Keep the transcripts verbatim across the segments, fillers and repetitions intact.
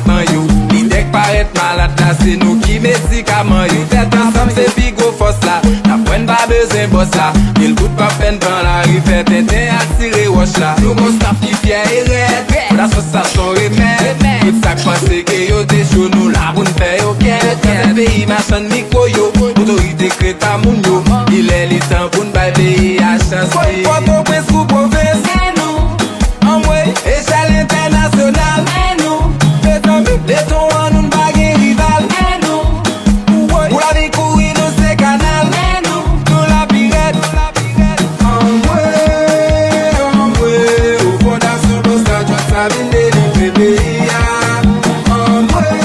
Ban yo. Lidè k parèt malad la, se nou ki medikaman yo. Tèt ansanm se pi gwo fòs la. N ap wè n pa bezwen bòs la. Pil kout p ap fè n pran lari, fè tenten atire wòch la. Nou gon staff ki fyè e rèd. Fondasyon Stasyon remèd. Tout sa k panse ke yo te cho, nou la pou n fè yo kèt. Kase peyi machann mikwo yo. Otorite kreta moun yo. Li lè li tan pou n bay peyi a chans li. Pòtoprens kou pwovens. Se nou. Anmwey, echèl entènasyonal. Men nou. Mezanmi, beton an nou n pa gen rival. Men nou. Pou lavi kouri nou se kanal. Men nou. Nou la pi rèd. Anmwey, anmwey, o fondasyon Busta John sa vin delivre peyi a. Anmwey,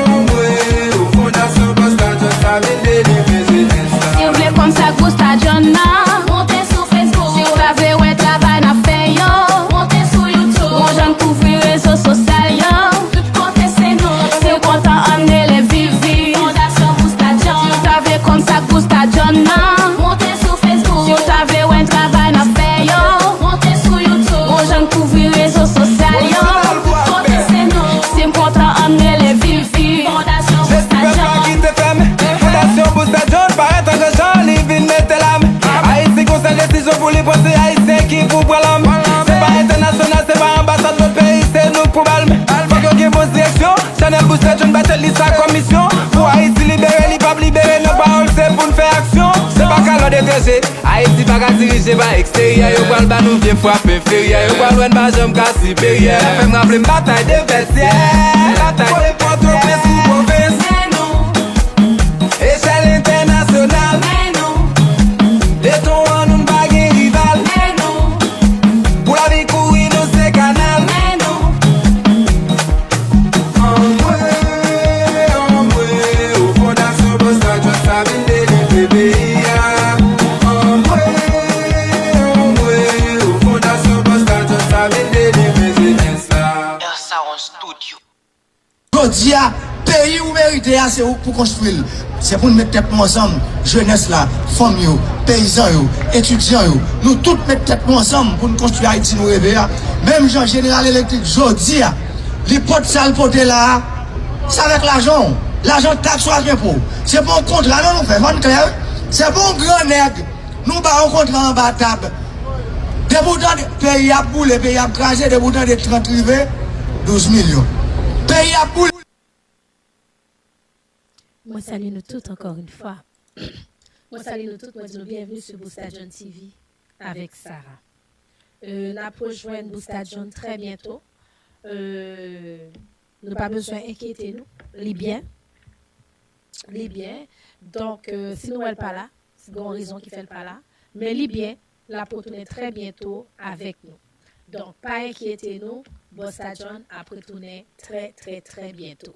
anmwey, o fondasyon Busta John sa vin delivre jenès la. Si w vle konn sa k Busta John nan, monte sou Facebook. Si w ta vle wè travay n ap fè yo, monte sou YouTube. Gon jan n kouvri rezo sosyal yo, tout kote se nou. Si w kontan, ann rele viv, viv. Fondasyon Busta John. Si w ta vle konn sa k Busta John nan, monte sou Facebook. Si w ta vle wè travay n ap fè yo, monte sou YouTube. Gon jan n kouvri rezo sosyal yo, tout kote se nou. Si m kontan, ann rele viv, viv. Fondasyon Busta John. Jesi pèp la ki te fè m. Fondasyon Busta John parèt an gran jan, li vin mete la men. Ayiti gon sèl desizyon pou li pran, se Ayisyen ki pou pran la men. Se pa entènasyonal, se pa anbasad lòt peyi, se nou k pou ba l men. Fòk yo gen bon direksyon. Chanèl Busta John bay tèt li sa kòm misyon. Pou Ayiti libere, li p ap libere, nan pawòl se pou n fè aksyon. Se pa ka lòd etranje. Ayiti pa ka dirije pa eksteryè. Yo pral ba nou vye frap enferyè. Yo pral wè n pa janm ka siperyè. Sa fè m raple m batay de vètyè. Batay de Pòtoprens kou pwovens. Echèl entènasyonal. Beton an nou n pa gen rival. Pou lavi kouri nou se kanal. Anmwey, anmwey, o fondasyon Busta John sa vin delivre peyi a. Anmwey, anmwey, o fondasyon Busta John sa vin delivre jenès la. Jodi a, peyi ou merite a, se ou k pou konstwi l. Se pou n met tèt nou ansanm, jenès la, fanm yo, peyizan yo, etidyan yo. Nou tout met tèt nou ansanm pou n konstwi Ayiti nou reve a. Menm jan General Electric jodi a, li pote sa l pote la a, se avèk lajan w. Lajan taks ou ak enpo. Se pa yon kontra non nou fè, fò n klè wi. Se pa yon gran nèg. Nou ba yon kontra anba tab. Depi w tande peyi ap boule, peyi ap kraze, depi w tande trant rive, douz milyon. Peyi ap boule. Mwen salye nou tout ankò yon fwa. Mwen salye nou tout, mwen di nou byenvni sou Busta John T V avèk Sarah. Euh, n ap rejwenn Busta John trè byento. Euh, nou pa bezwen enkyete nou. Li byen. Li byen. Donk, euh, si nou wè l pa la, se gen yon rezon ki fè l pa la. Men li byen, l ap retounen trè byento avèk nou. Donk, pa enkyete nou, Busta John ap retounen trè, trè, trè byento.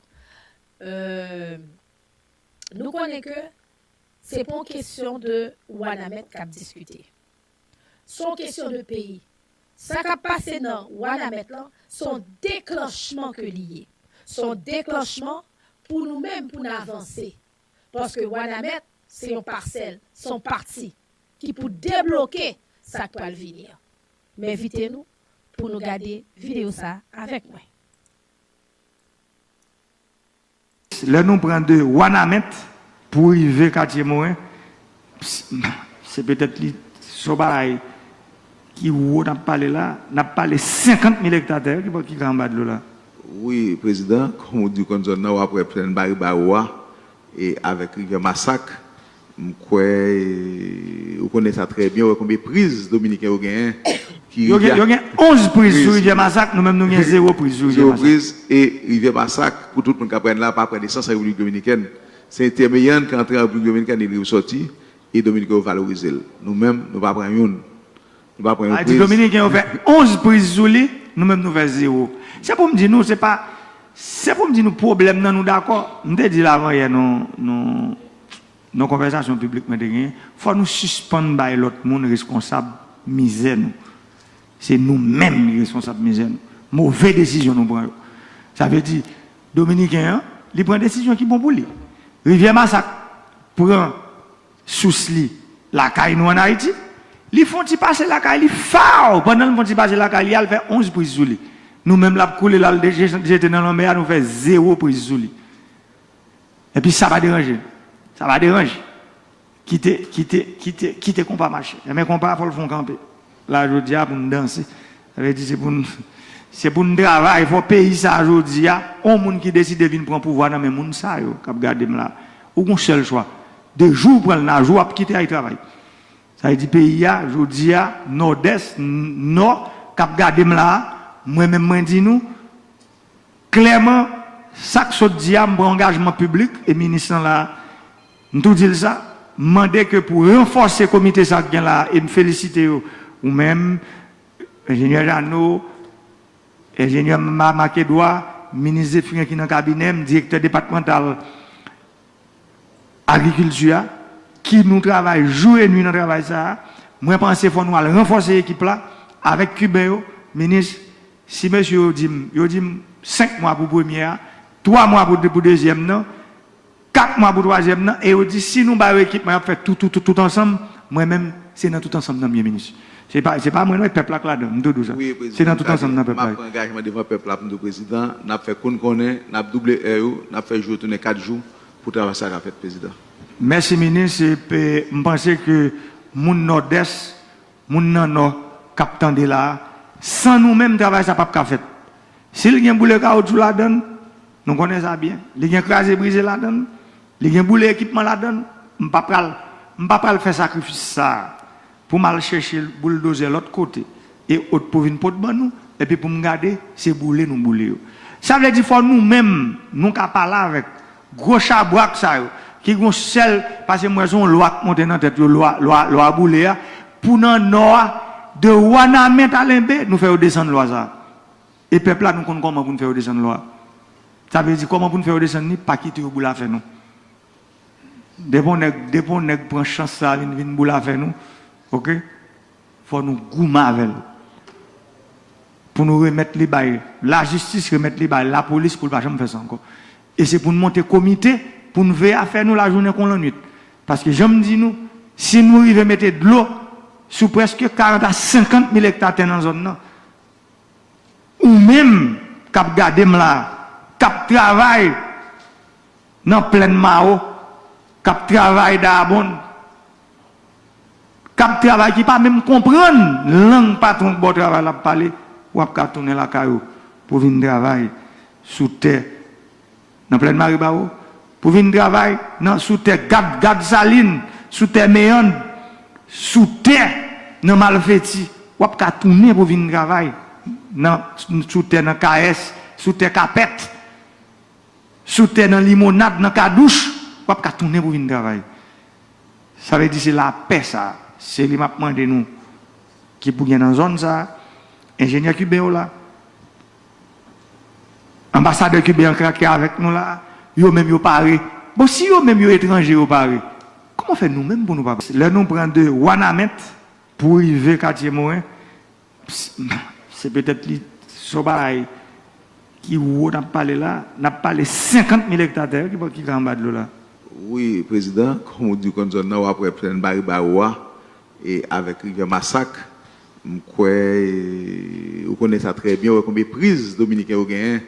Euh, nou konnen ke se pa yon kesyon de Wanament k ap diskite. Se yon kesyon de peyi. Sa k ap pase nan Wanament lan, se yon deklanchman ke li ye. Se yon deklanchman pou nou menm, pou n avanse. Paske Wanament, se yon pasèl, se yon pati ki pou debloke sa k pral vini an. M envite nou pou nou gade videyo sa a avèk mwen. Lè nou pran de Wanament pou rive Katye Moren, se petèt li se yon bagay ki wo n ap pale la, n ap pale senkant mil ekta tè ki, ki ka anba dlo la. Wi, Prezidan, kòm ou di w konn zòn nan, w ap wè plèn Baribawo a, e avèk Rivyè Masak, m kwè, e, ou konnen sa trè byen, ou wè konbyen priz Dominiken yo genyen. Ki yo gen, yo gen onz priz sou Rivyè Masak, nou menm nou gen zewo priz sou Rivyè Masak. Zewo priz, e Rivyè Masak, pou tout moun k ap pran la, pa pran nesans an Repiblik Dominikèn. Se entèmeyan k antre an Repiblik Dominikèn, e li resòti, e Dominiken yo valorize l. Nou menm, nou pa pran youn. Nou pa pran yon priz. Sa di Dominiken yo fè onz priz sou li, nou menm nou fè zewo. Se pou m di nou, se pa, se pou m di nou pwoblèm nan, nou dakò. M te di l avan yè nan, nan, nan konvèsasyon piblik mwen te genyen, fò nou sispann bay lòt moun reskonsab mizè nou. Se nou menm ki reskonsab mizè nou. Move desizyon nou pran yo. Sa vle di, Dominiken an, li pran desizyon ki bon pou li. Rivyè Masak pran sous li lakay nou ann Ayiti. Li fè yon ti pase lakay li, faw! Pandan l fè yon ti pase lakay li, al fè onz priz sou li. Nou menm l ap koule, l al deje-, jete nan lanmè a, nou fè zewo priz sou li. Epi sa pa deranje l. Sa pa deranje. Kite, kite, kite, kite konpa mache. Enben konpa a fò l fè yon kanpe. La jodi a pou n danse. Sa vle di se pou n, se pou n travay, fò peyi sa a jodi a, yon moun ki deside vin pran pouvwa nan men moun sa yo k ap gade m la. Ou gon sèl chwa. De jou w pran l nan jou w ap kite al travay. Sa vle di peyi a, jodi a, Nòdès, n-, Nò, k ap gade m la a, mwen menm mwen di nou, klèman, sa k sot di a, m pran angajman piblik, e minis lan la, m tou di l sa, m mande ke pou ranfòse komite sa k gen la a, e m felisite yo, ou menm, enjenyè Jeannot, enjenyè Ma-, Marc Edouard, minis Zéphirin ki nan kabinè m, direktè depatmantal agrikilti a, ki nou travay jou e nwi nan travay sa a, mwen panse fò nou al ranfòse ekip la avèk Kiben yo, minis, si mesye yo di m, yo di m senk mwa pou premye a, twa mwa pou, pou dezyèm nan, kat mwa pou twazyèm nan, e yo di si nou ba yo ekipman, y ap fè tout, tout, tout, tout ansanm, mwen menm, se nan tout ansanm nan m ye, minis. Se pa, se pa mwen non, e pèp la k ladan, m tou di w sa. Wi, se nan tout ansanm nan pèp la. M ap pran angajman devan pèp la pou m di w, prezidan, n ap fè konn konnen, n ap double è yo, n ap fè jou yo tounen kat jou pou travay sa a ka fèt, prezidan. Mèsi, minis. E pe-, m panse ke moun Nòdès, moun nan Nò k ap tande la a, san nou menm, travay sa p ap ka fèt. Si l gen boule kawotchou ladan l, nou konnen sa byen. Li gen kraze brize ladan l, li gen boule ekipman ladan l, m pa pral, m pa pral fè sakrifis sa a pou m al chèche bouldozè lòt kote e ot pou vin pot ban nou, epi pou m gade, se boule nou boule yo. Sa vle di fò nou menm, nou ka pale avèk gwo chabrak sa yo, ki gon sèl, paske m wè se yon lwa k monte nan tèt yo, lwa, lwa, lwa boule a, pou nan Nò a, de Wanament a Lenbe, nou fè yo desann lwa sa a. E pèp la, nou konn kòman pou n fè yo desann lwa a. Sa vle di, kòman pou n fè yo desann li, pa kite yo boule afè nou. Depi yon nèg, depi yon nèg pran chans sa a vin, vin boule afè nou, oke? Fò nou goumen avè l. Pou nou remèt li bay lajistis, remèt li bay lapolis pou l pa janm fè sa ankò. E se pou n monte komite pou n veye afè nou lajounen kon lannwit. Paske jan m di nou, si nou rive mete dlo sou prèske karant a senkant mil ekta tè nan zòn nan, ou menm k ap gade m la, k ap travay nan Plèn Mawo, k ap travay Dayabonn, k ap travay, ki pa menm konprann lang patwon k ba w travay la ap pale, w ap ka tounen lakay ou pou vin travay sou tè nan Plèn Maribawo, pou vin travay nan, sou tè Gad, Gad Salin, sou tè Meyann, sou tè nan Malfeti. W ap ka tounen pou vin travay nan, sou tè nan Kayès, sou tè Kapèt, sou tè nan Limonad, nan Kadouch. W ap ka tounen pou vin travay. Sa vle di se lapè sa a. Se li m ap mande nou ki pou gen nan zòn sa a. Enjenyè kiben yo la. Anbasadè kiben an ki avèk nou la. Yo menm yo pare. Bon, si yo menm yo etranje yo pare, kòman fè nou menm pou nou pa pare? Lè nou pran de Wanament pou rive Katye Moren, se petèt li se yon bagay ki wo n ap pale la, n ap pale senkant mil ekta tè ki, ki ka anba dlo la. Wi, prezidan, kòm ou di w konn zòn nan, w ap wè Plèn Maribawo a, e avèk Rivyè Masak, m kwè, e, ou konnen sa trè byen, ou wè konbyen priz dominiken yo genyen,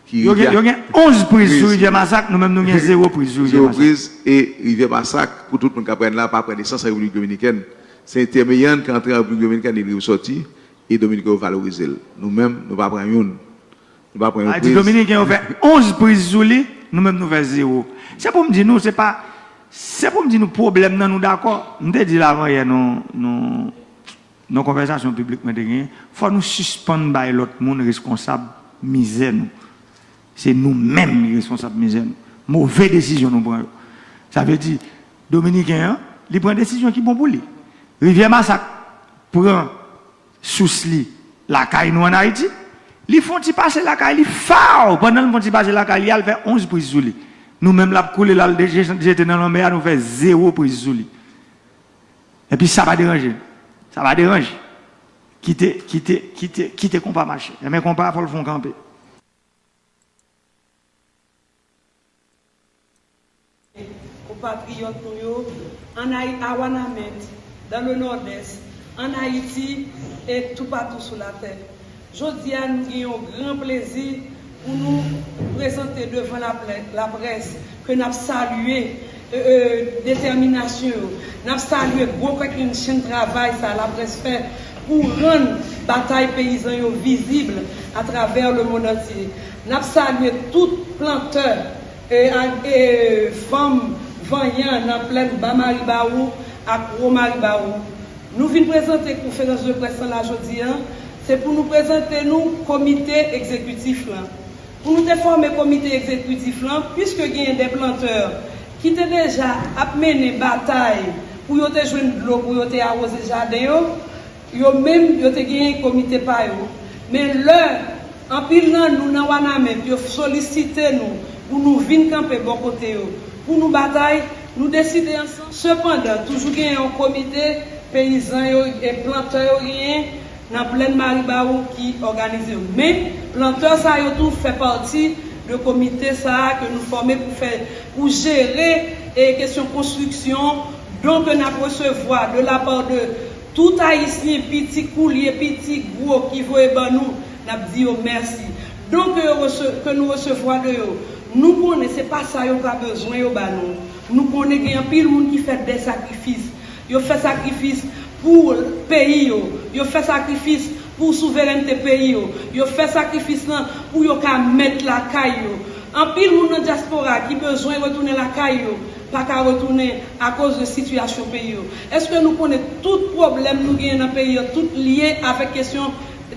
ki yo gen, yo gen onz priz sou Rivyè Masak, nou menm nou gen zewo priz sou Rivyè Masak. Zewo priz, e Rivyè Masak, pou tout moun k ap pran la, pa pran nesans an Repiblik Dominikèn. Se entèmeyann ki antre an Repiblik Dominikèn, li rive soti, e Dominiken yo valorize l. Nou menm, nou pa pran youn. Nou pa pran yon priz. Sa vle di Dominiken yo fè onz priz sou li, nou menm nou fè zewo. Se pou m di nou, se pa, se pou m di nou pwoblèm nan, nou dakò. M te di l avanyè nan, nan, nan konvèsasyon piblik mwen te genyen, fò nou sispann bay lòt moun reskonsab mizè nou. Se nou menm ki reskonsab mizè nou. Move desizyon nou pran yo. Sa vle di, Dominiken an, li pran desizyon ki bon pou li. Rivyè Masak pran sous li lakay nou ann Ayiti. Li fè yon ti pase lakay li, faw! Pandan l fè yon ti pase lakay li, al fè onz priz sou li. Nou menm l ap koule, l al deje-, jete nan lanmè a, nou fè zewo priz sou li. Epi sa pa deranje. Sa pa deranje. Kite, kite, kite, kite konpa mache. Enben konpa a fò l fè yon kanpe. Konpatriyòt nou yo, ann Ayi-, a Wanament, dans le Nord-Est, ann Ayiti e toupatou sou latè. Jodi a, nou gen yon gran plezi pou nou prezante devan laprè- laprès ke n ap salye e, e, detèminasyon yo. N ap salye gwo kòkennchenn travay sa laprès fè pou rann batay peyizan yo vizib atravè lemonn antye. N ap salye tout plantè e, ak e, fanm vanyan nan plèn Ba Maribawou ak Wo Maribawou. Nou vin prezante konferans de près lan la jodi a, se pou nou prezante nou komite egzekitif lan. Pou nou te fòme komite egzekitif lan, piske genyen de plantè ki te deja ap mennen batay pou yo te jwenn dlo pou yo te awoze jaden yo, yo menm, yo te genyen komite pa yo. Men lè anpil nan nou nan Wanament, yo solisite nou pou nou vin kanpe bò kote yo, pou nou batay, nou deside ansanm. Sepandan, toujou genyen yon komite peyizan yo e plantè yo genyen nan plèn Maribawou ki òganize yo. Men, plantè sa yo tou fè pati de komite sa a ke nou fòme pou fè, pou jere e kesyon konstriksyon, don ke n ap resevwa de la part de tout Ayisyen, piti kou l ye, piti gwo, ki voye ban nou, n ap di yo mèsi. Don ke yo rese- ke nou resevwa de yo, nou konnen se pa sa yo pa bezwen yo ba nou. Nou konnen gen anpil moun ki fè de sakrifis. Yo fè sakrifis pou peyi yo. Yo fè sakrifis pou souverènte peyi yo. Yo fè sakrifis lan pou yo ka mèt lakay yo. Anpil moun nan dyaspora ki bezwen retounen lakay yo pa ka retounen akoz de sitiyasyon peyi yo. Èske nou konnen tout pwoblèm nou genyen nan peyi yo, tout lye avèk kesyon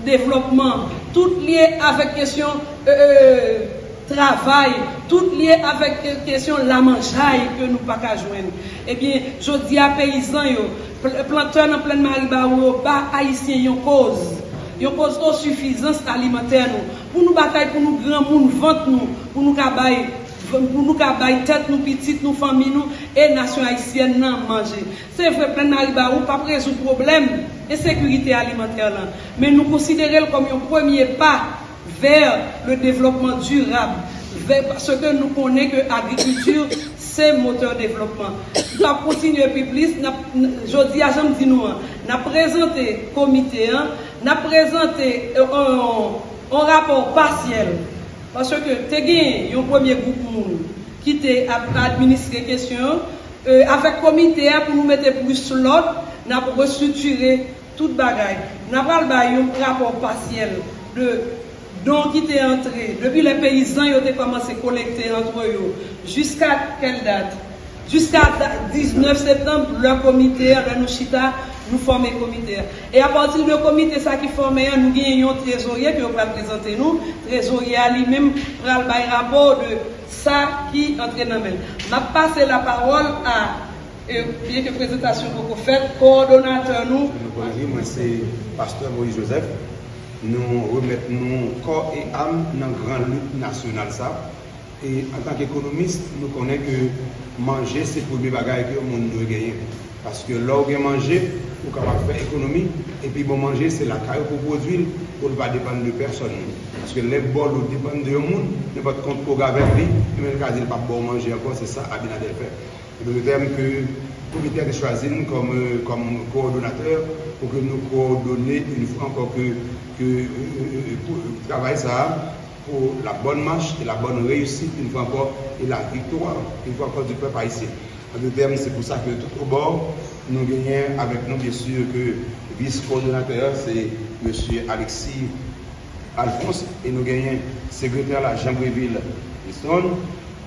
devlòpman, tout lye avèk kesyon e, e, travay, tout lye avèk ke- kesyon lamanjay ke nou pa ka jwenn? Ebyen, jodi a, peyizan yo, pl- plantè nan plèn Maribawou yo ba Ayisyen yon koz, yon koz osifizans alimantè nou, pou nou batay pou nou granmoun vant nou, pou nou ka bay pou nou ka bay tèt nou, pitit nou, fanmi nou e nasyon ayisyèn nan manje. Se vre, plèn Maribawou p ap rezoud pwoblèm ensekirite alimantè lan, men nou konsidere l kòm yon premye pa vers le développement durable, vers, paske nou konnen ke agrikilti se motè devlòpman. M p ap kontinye pi plis, n ap, n- jodi a, jan m di nou an, n ap prezante komite an, n ap prezante e, yon, yon rapò pasyèl, paske te gen yon premye gwoup moun ki te ap administre kesyon an, e, avèk komite a pou nou mete plis lòd, n ap restriktire tout bagay. N a pral bay yon rapò pasyèl de don ki te antre depi lè peyizan yo te kòmanse kolekte antre yo, jiska kèl dat? Jiska da- diznèf septanm, lè komite a, lè nou chita, nou fòme komite a. E apati de komite sa ki fòme an, nou gen yon trezorye ke yo pral prezante nou. Trezorye a li menm pral bay rapò de sa ki antre nan men l. M ap pase lapawòl a, e, byen ke prezantasyon poko fèt, kowòdonatè nou. Nou konnen, mwen se pastè Moïse Joseph. Nou remèt nou kò e am nan gran lit nasyonal sa. E antanke ekonomis, nou konnen ke manje se premye bagay ke yon moun dwe genyen. Paske lè w gen manje, ou kapab fè ekonomi, e pi bon manje se lakay ou pou w pwodui l, pou l pa depann de pèsòn. Paske lè bòl ou depann de yon moun, nenpòt kont pwogram li, li menm ka di l p ap ba w manje ankò, se sa Abinader fè. Donk, de tèm ke komite a te chwazi m kòm, euh, kòm kowòdonatè pou ke nou kowòdone yon fwa ankò ke, ke, euh, euh, euh, pou, euh, travay sa a pour la bonne marche et la bonne réussite, une fois encore, et la victoire, une fois encore, du peuple haïtien. An de tèm, se pou sa ke tout obò, nou genyen avèk nou, byen si, ke vis kowòdonatè a, se mesye Alexis Alphonse, e nou genyen sekretè la Jean Bréville Winston,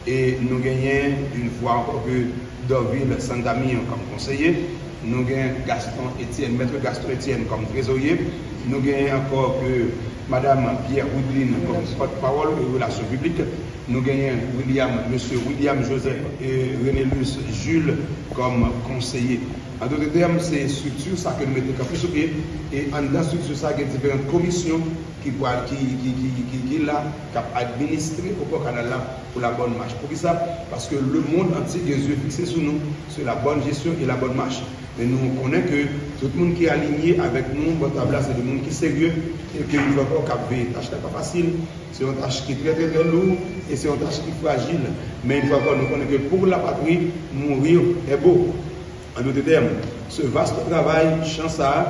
e nou genyen, yon fwa ankò, ke Dorvil Sandamian kòm konseye, nou gen Gaston Etienne, mèt Gaston Etienne kòm trezorye, nou genyen ankò ke madam Pierre Widlin kòm pòtpawòl e relasyon piblik, nou genyen William, mesye William Joseph e Renelus Jules kòm konseye. An dòt tèm, se estrikti sa ke nou mete kanpe sou pye, e anndan estrikti sa gen diferan komisyon ki pral, ki, ki, ki, ki, ki la, k ap administre opò kanal la pou la bonne marche. Poukisa? Paske lemonn antye gen zye fikse sou nou, sur la bonne gestion et la bonne marche. Men nou konnen ke tout moun ki alinye avèk nou bò tab la, se de moun ki serye, e ke yon fwa ankò k ap veye. Tach la pa fasil, se yon tach ki trè, trè, trè lou, e se yon tach ki frajil. Men yon fwa ankò, nou konnen ke pour la patrie, mourir est beau. An dòt tèm, se vaste travay, chan sa a,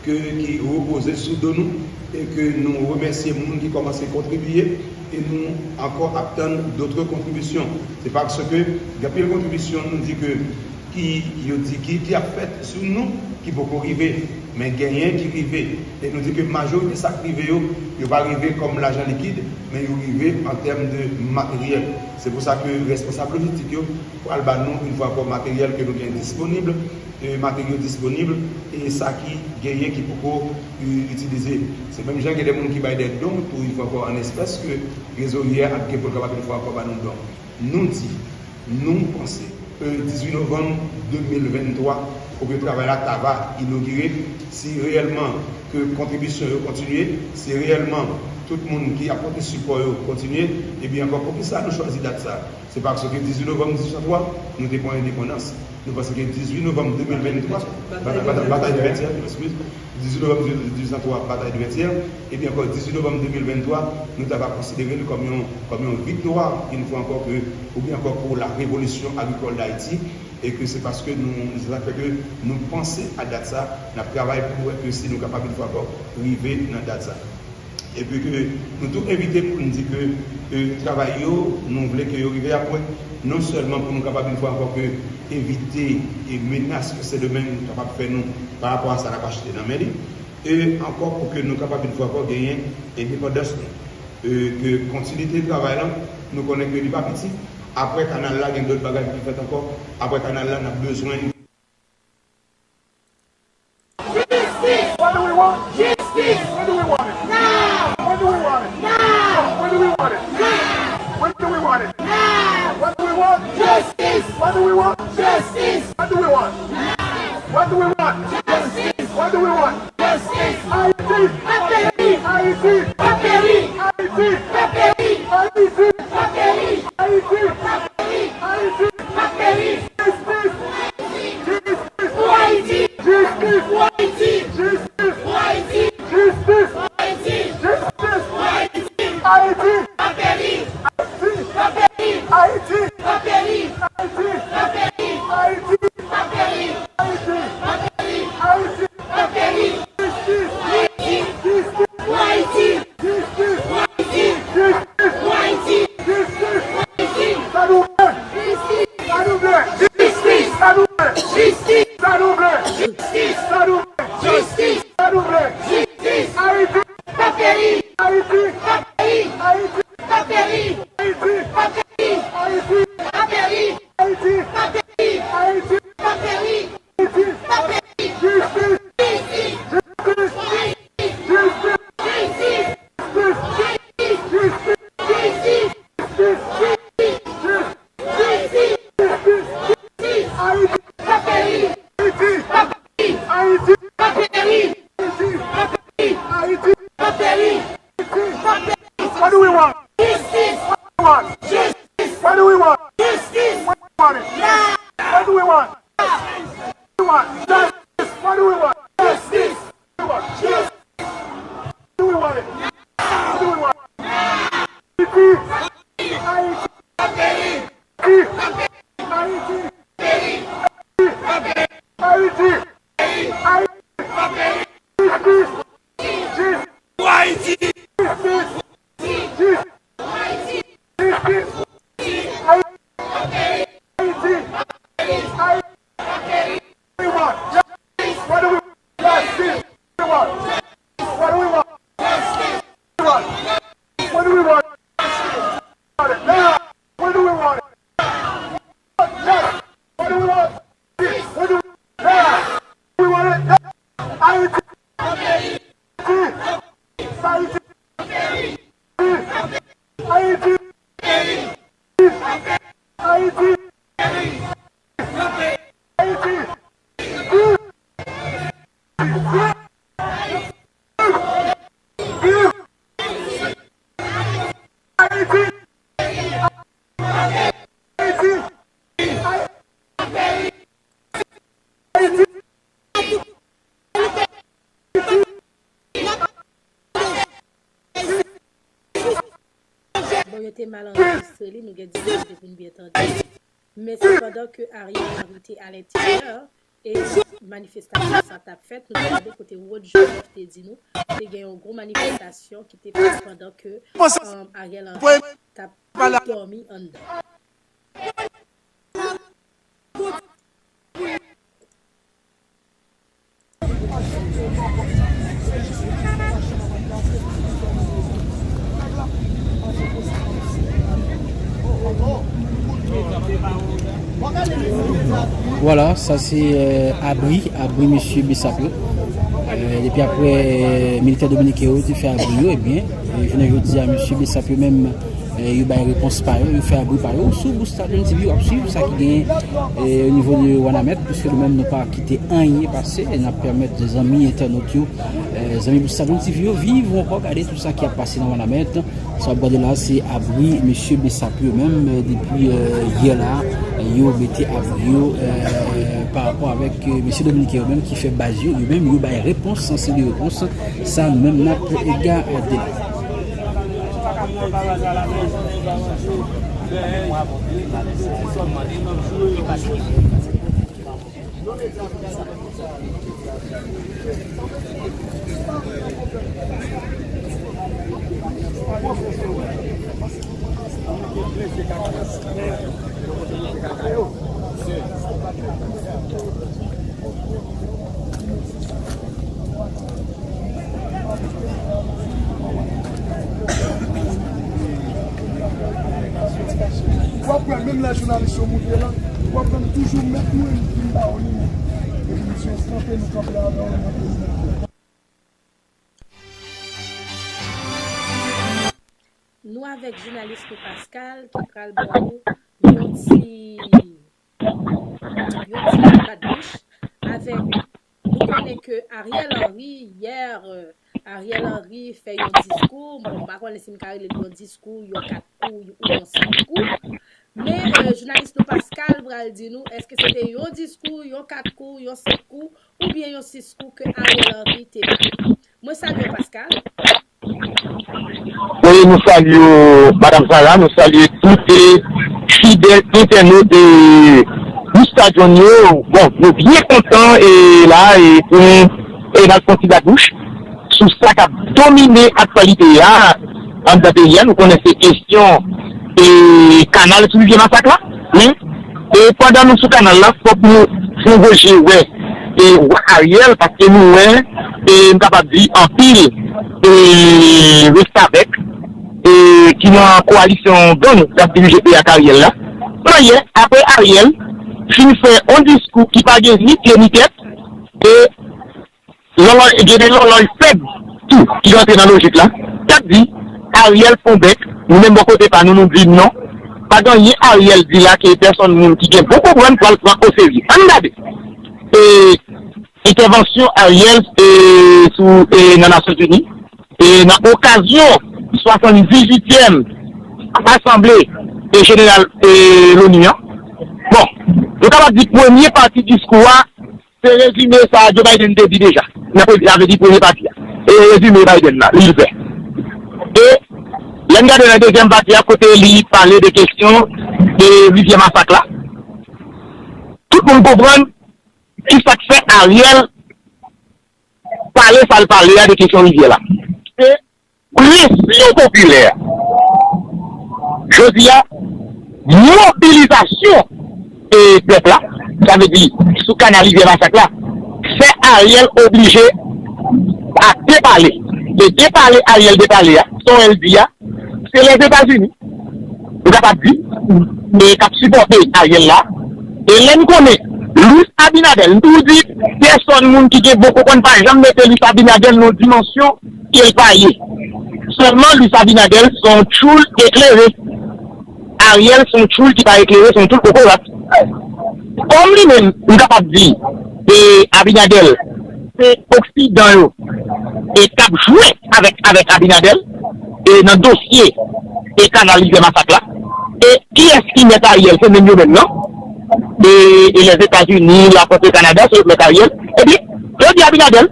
ke, ki repoze sou do nou, e ke nou remèsye moun ki kòmanse kontribye, e nou ankò ap tann dotre kontribisyon. Se paske gen anpil kontribisyon nou di ke ki yo di ki, ki ap fèt sou nou ki poko rive, men genyen ki rive. E nou di ke majorite sa k rive yo, yo pa rive kòm lajan likid, men yo rive an tèm de materyèl. Se pou sa ke responsab lojistik yo pral ba nou, yon fwa ankò, materyèl ke nou gen disponib, e materyo disponib, e sa ki genyen ki poko, e, itilize. Se menm jan gen de moun ki bay de don tou, yon fwa ankò, an espès, ke Rezo Yè ap gen pou l kapab, yon fwa ankò, ba nou don. Nou di, nou panse, e, dizuit novanm de mil venntwa, pou ke travay la ta va inogire, si reyèlman ke kontribisyon yo kontinye, si reyèlman tout moun ki ap pote sipò yo kontinye, ebyen ankò, poukisa nou chwazi dat sa? Se paske dizuit novanm dizuit san twa, nou te pran endepandans. Nou panse ke dizuit novanm de mil venntwa, batay, batay, batay de Vètyè, eskize, dizuit novanm dizuit san twa, batay de Vètyè, epi ankò dizuit novanm de mil venntwa, nou ta va konsidere l kòm yon, kòm yon viktwa, yon fwa ankò ke, oubyen ankò pou la revolisyon agrikòl d Ayiti, e ke se paske nou, se sa k fè ke nou panse a dat sa, n ap travay pou nou wè ke si nou kapab yon fwa ankò rive nan dat sa. Epi ke nou tou envite pou n di ke, e, travay yo, nou vle ke yo rive a pwen, non sèlman pou nou kapab yon fwa ankò ke evite e menas ke Sendomeng kapab fè nou pa rapò a sa n ap achte nan men li, e ankò pou ke nou kapab yon fwa ankò genyen endepandans nou. E ke kontinite travay la, nou konnen ke li pa piti. Apre kanal la, gen dòt bagay pou fèt ankò. Apre kanal la, n ap bezwen What do we want? Justice! When do we want it? Now! When do we want it? Now! When do we want it? Now! When do we want it? Now! What do we want? Justice! What do we want? Justice! What do we want? Now! What do we want? Justice! What do we want? Justice! Haïti! Pas péri! Haïti! Pas péri! Haïti! Pas péri! Haïti! Pas péri! Haïti! Pas péri! Haïti! Pas péri! Justice! Jistis pou Ayiti! Jistis pou Ayiti! Jistis pou Ayiti! Jistis pou Ayiti! Jistis pou Ayiti! Ayiti! Pa peri! Ayiti! Pa peri! Ayiti! Pa peri! Ayiti! Pa peri! Ayiti! Pa peri! Ayiti! Pa peri! Ayiti! Pa peri! Jistis! Ayiti! Jistis pou Ayiti! Jistis! Jistis! Jistis! Jistis! Sa nou vle! Jistis! Sa nou vle! Jistis! Sa nou vle! Jistis! Sa nou vle! Jistis! Sa nou vle! Jistis! Sa nou vle! Jistis! Ayiti! Pa peri! Ayiti! Pa peri! Ayiti! Pa peri! Ayiti! Pa peri! Ayiti! Pa peri! Ayiti! Pa peri! Ayiti! Pa peri! Ayiti! Pa peri! Jistis! Jistis! Jistis! Jistis! Jistis! Jistis! Jistis! Jistis! Jistis! Jistis! Ayiti! Pa peri! Ayiti! Pa peri! Ayiti! Pa peri! Ayiti! Pa peri! Ayiti! Pa peri! Ayiti! Pa peri! What do we want? Justice! What do we want? Justice! What do we want? Justice! What do we want? Now! What do we want? What do we want? Justice! What do we want? Justice! What do we want? Justice! What do we want? What do we want? Haiti! Haiti! Haiti! Haiti! Haiti! Haiti! Justice! Justice! Haiti! Justice! Justice! Justice! Haiti! Haiti! Haiti! What do we want? Justice! What do we want? What do we want? What do we want? What do we want? Now! What do we want? Yes! What do we want? What do we want? Now! We want it now! Haiti! Haiti! Haiti! Haiti! Haiti! Haiti! Bon, yo te mal anrejistre li, nou gen di nou te vin byen tande. Men sepandan ke Ariel Henry te alenteryè, e manifestasyon sa t ap fèt, nou te tande kote Rod Joseph te di nou, te gen yon gwo manifestasyon ki te fèt pandan ke, um, Ariel Henry t ap dòmi anndan. Vwala, sa se, euh, abri, abri mesye Bessap yo. Euh, depi apre, euh, militè dominiken yo te fè abri yo, ebyen, euh, jounen jodi a, mesye Bessap yo menm, euh, yo bay repons pa yo, yo fè abri pa yo. Sou Boustadon TV, w ap swiv sa ki genyen, euh, o nivo de Wanament, piske nou menm nou pa kite anyen pase, e n ap pèmèt zanmi entènot yo, euh, zanmi Boustadon TV yo viv ou ankò gade tout sa ki ap pase nan Wanament. Sa w ap gade la, se abri mesye Bessap yo menm, euh, depi, euh, yè la, yo mete abri yo, euh, pa rapò avèk, euh, mesye dominiken yo menm ki fè baz yo, yo menm yo bay repons, yon seri de repons, sa nou menm n ap gade la. W ap wè menm lè jounalis yo moute la, w ap wè m toujou mèt mwen vin ba w li menm. Epi misye kanpe, nou kanpe avè w nan peyi a. Nou avèk jounalis nou Pascal ki pral ba nou yon ti yon ti bat bouch avèk, nou konnen ke Ariel Henry, yè, euh, Ariel Henry fè yon diskou, bon, m pa konnen si m ka rele l yon diskou, yon kat kou, ou yon senk kou. Men, euh, jounalis nou Pascal pral di nou, èske se te yon diskou, yon kat kou, yon senk kou, oubyen yon sis kou ke Ariel Henry te bay? Mwen salye w, Pascal. Wi, nou salye w, Madanm Sarah, nou salye tout, e, fidèl entènot, e, Boustadon yo. Bon, nou byen kontan, e, la, e, pou nou, e, n al fè yon ti bat bouch sou sa k ap domine aktyalite a anndan peyi a. Nou konnen se kesyon, e, kanal sou Rivyè Masak la. Wi. E pandan nou sou kanal la, fòk nou fè yon gwo je wè, e, wè Ariel, paske nou wè, e, m kapab di anpil, e, restavèk, e, ki nan kowalisyon gang k ap dirije peyi ak Ariel la. Dayè, apre Ariel fin fè yon diskou ki pa gen ni pye ni tèt, e lòlòy, gen de lòlòy fèb tou ki rantre nan lojik la, k ap di Ariel fon bèk, nou menm bò kote pa nou, nou di non. Pa gen anyen Ariel di la ke pèsòn moun ki gen bon konprann pral pran oserye. Ann gade, e, entèvansyon Ariel, e, sou, e, nan Nasyonzini, e, nan okazyon swasanndizuityèm Asanble, e, Jeneral, e, Loni an. Bon, nou kapab di premye pati diskou a, se rezime sa Joe Biden te di deja. Nan premye, sa vle di premye pati a. E rezime Biden la, li fè. E lè n gade nan dezyèm pati a, kote li pale de kesyon de Rivyè Masak la, tout moun konprann ki sa k fè Ariel pale sa l pale a de kesyon rivyè la. Se presyon popilè. Jodi a, mobilizasyon, e, pèp la, sa vle di sou kanal Rivyè Masak la, fè Ariel oblije a depale. E depale Ariel depale a, sa w wè l di a, se Lèzetazini, nou kapab di, e k ap sipòte Ariel la. E lè n konnen Luis Abinader, m toujou di, pèsòn moun ki gen bon konprann pa janm mete Luis Abinader nan yon dimansyon ke l pa ye. Sèlman Luis Abinader se yon tchoul eklere. Ariel se yon tchoul ki pa eklere, se yon tchoul kokorat. Kòm li menm, m kapab di, e Abinader, se Oksidan yo, e k ap jwe avèk, avèk Abinader, e nan dosye, e kanal Rivyè Masak la. E kiyès ki mèt Ariel? Se menm yo menm, non? E, e Lèzetazini, Lafrans e Kanada, se yo k mèt Ariel. Ebyen, yo di Abinader,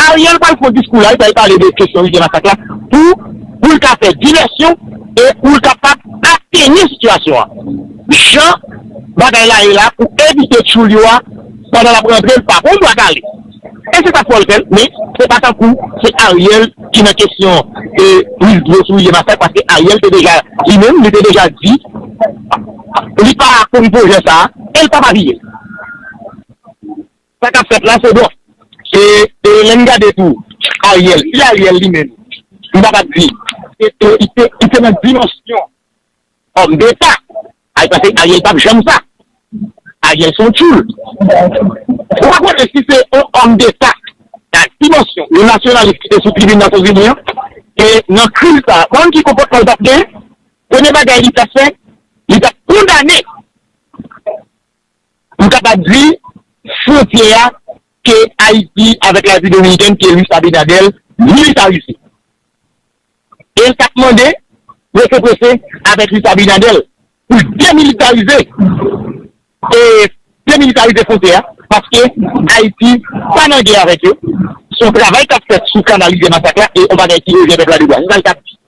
Ariel pral fè yon diskou la, li pral pale de kesyon Rivyè Masak la, pou, pou l ka fè divèsyon, e pou l kapab atenye sitiyasyon an. Jan bagay la ye la, pou evite tchoul yo a pandan l ap rantre, l pa gon dwa kale. E se sa k fè l fè l, men se pa tankou se Ariel ki nan kesyon e priz dlo sou Rivyè Masak, paske Ariel te deja, li menm, li te deja di li pa konn pwojè sa a, e l p ap apiye l. Sa k ap fèt la, se bon. E, e lè n gade tou, Ariel, si Ariel li menm, m ta pa di, e, e, li te, li te nan dimansyon òm deta. Ay, paske Ariel p ap janm sa. Ariel se yon tchoul. Ou pa konnen si se yon òm deta nan dimansyon yon nasyonalis ki te sou tribin Nasyonzini an, e nan kriz sa a, konn ki konpòtman l t ap gen? Premye bagay li t ap fè, li t ap kondane, m kapab di, fwontyè a ke Ayiti avèk Repiblik Dominikèn, ke Luis Abinader militarize. E l t ap mande prese prese avèk Luis Abinader pou demilitarize, e demilitarize fwontyè a, paske Ayiti pa nan gè avèk yo. Se yon travay k ap fèt sou kanal Rivyè Masak la, e yon bagay ki revyen pèp la de dwa. Se sa l t ap di.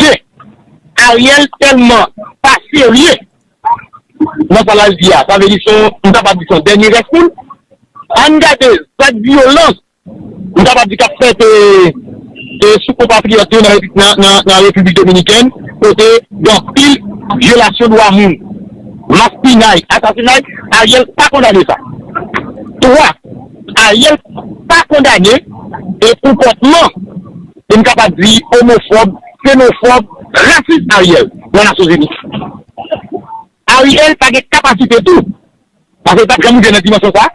De, Ariel tèlman pa serye nan sa l al di a. Sa vle di se yon, m kapab di se yon dènye rès moun. Ann gade zak vyolans m kapab di k ap fèt, e, e, sou konpatriyòt yo nan, nan, nan, nan Repiblik Dominikèn, kote gen anpil vyolasyon dwa moun, maspinay, asasinay, Ariel pa kondane sa. Twa, Ariel pa kondane e konpòtman, e m kapab di, omofòb, ksenofòb, rasis Ariel nan Nasyonzini. Ariel pa gen kapasite tou, paske l pa t janm rive nan dimansyon sa,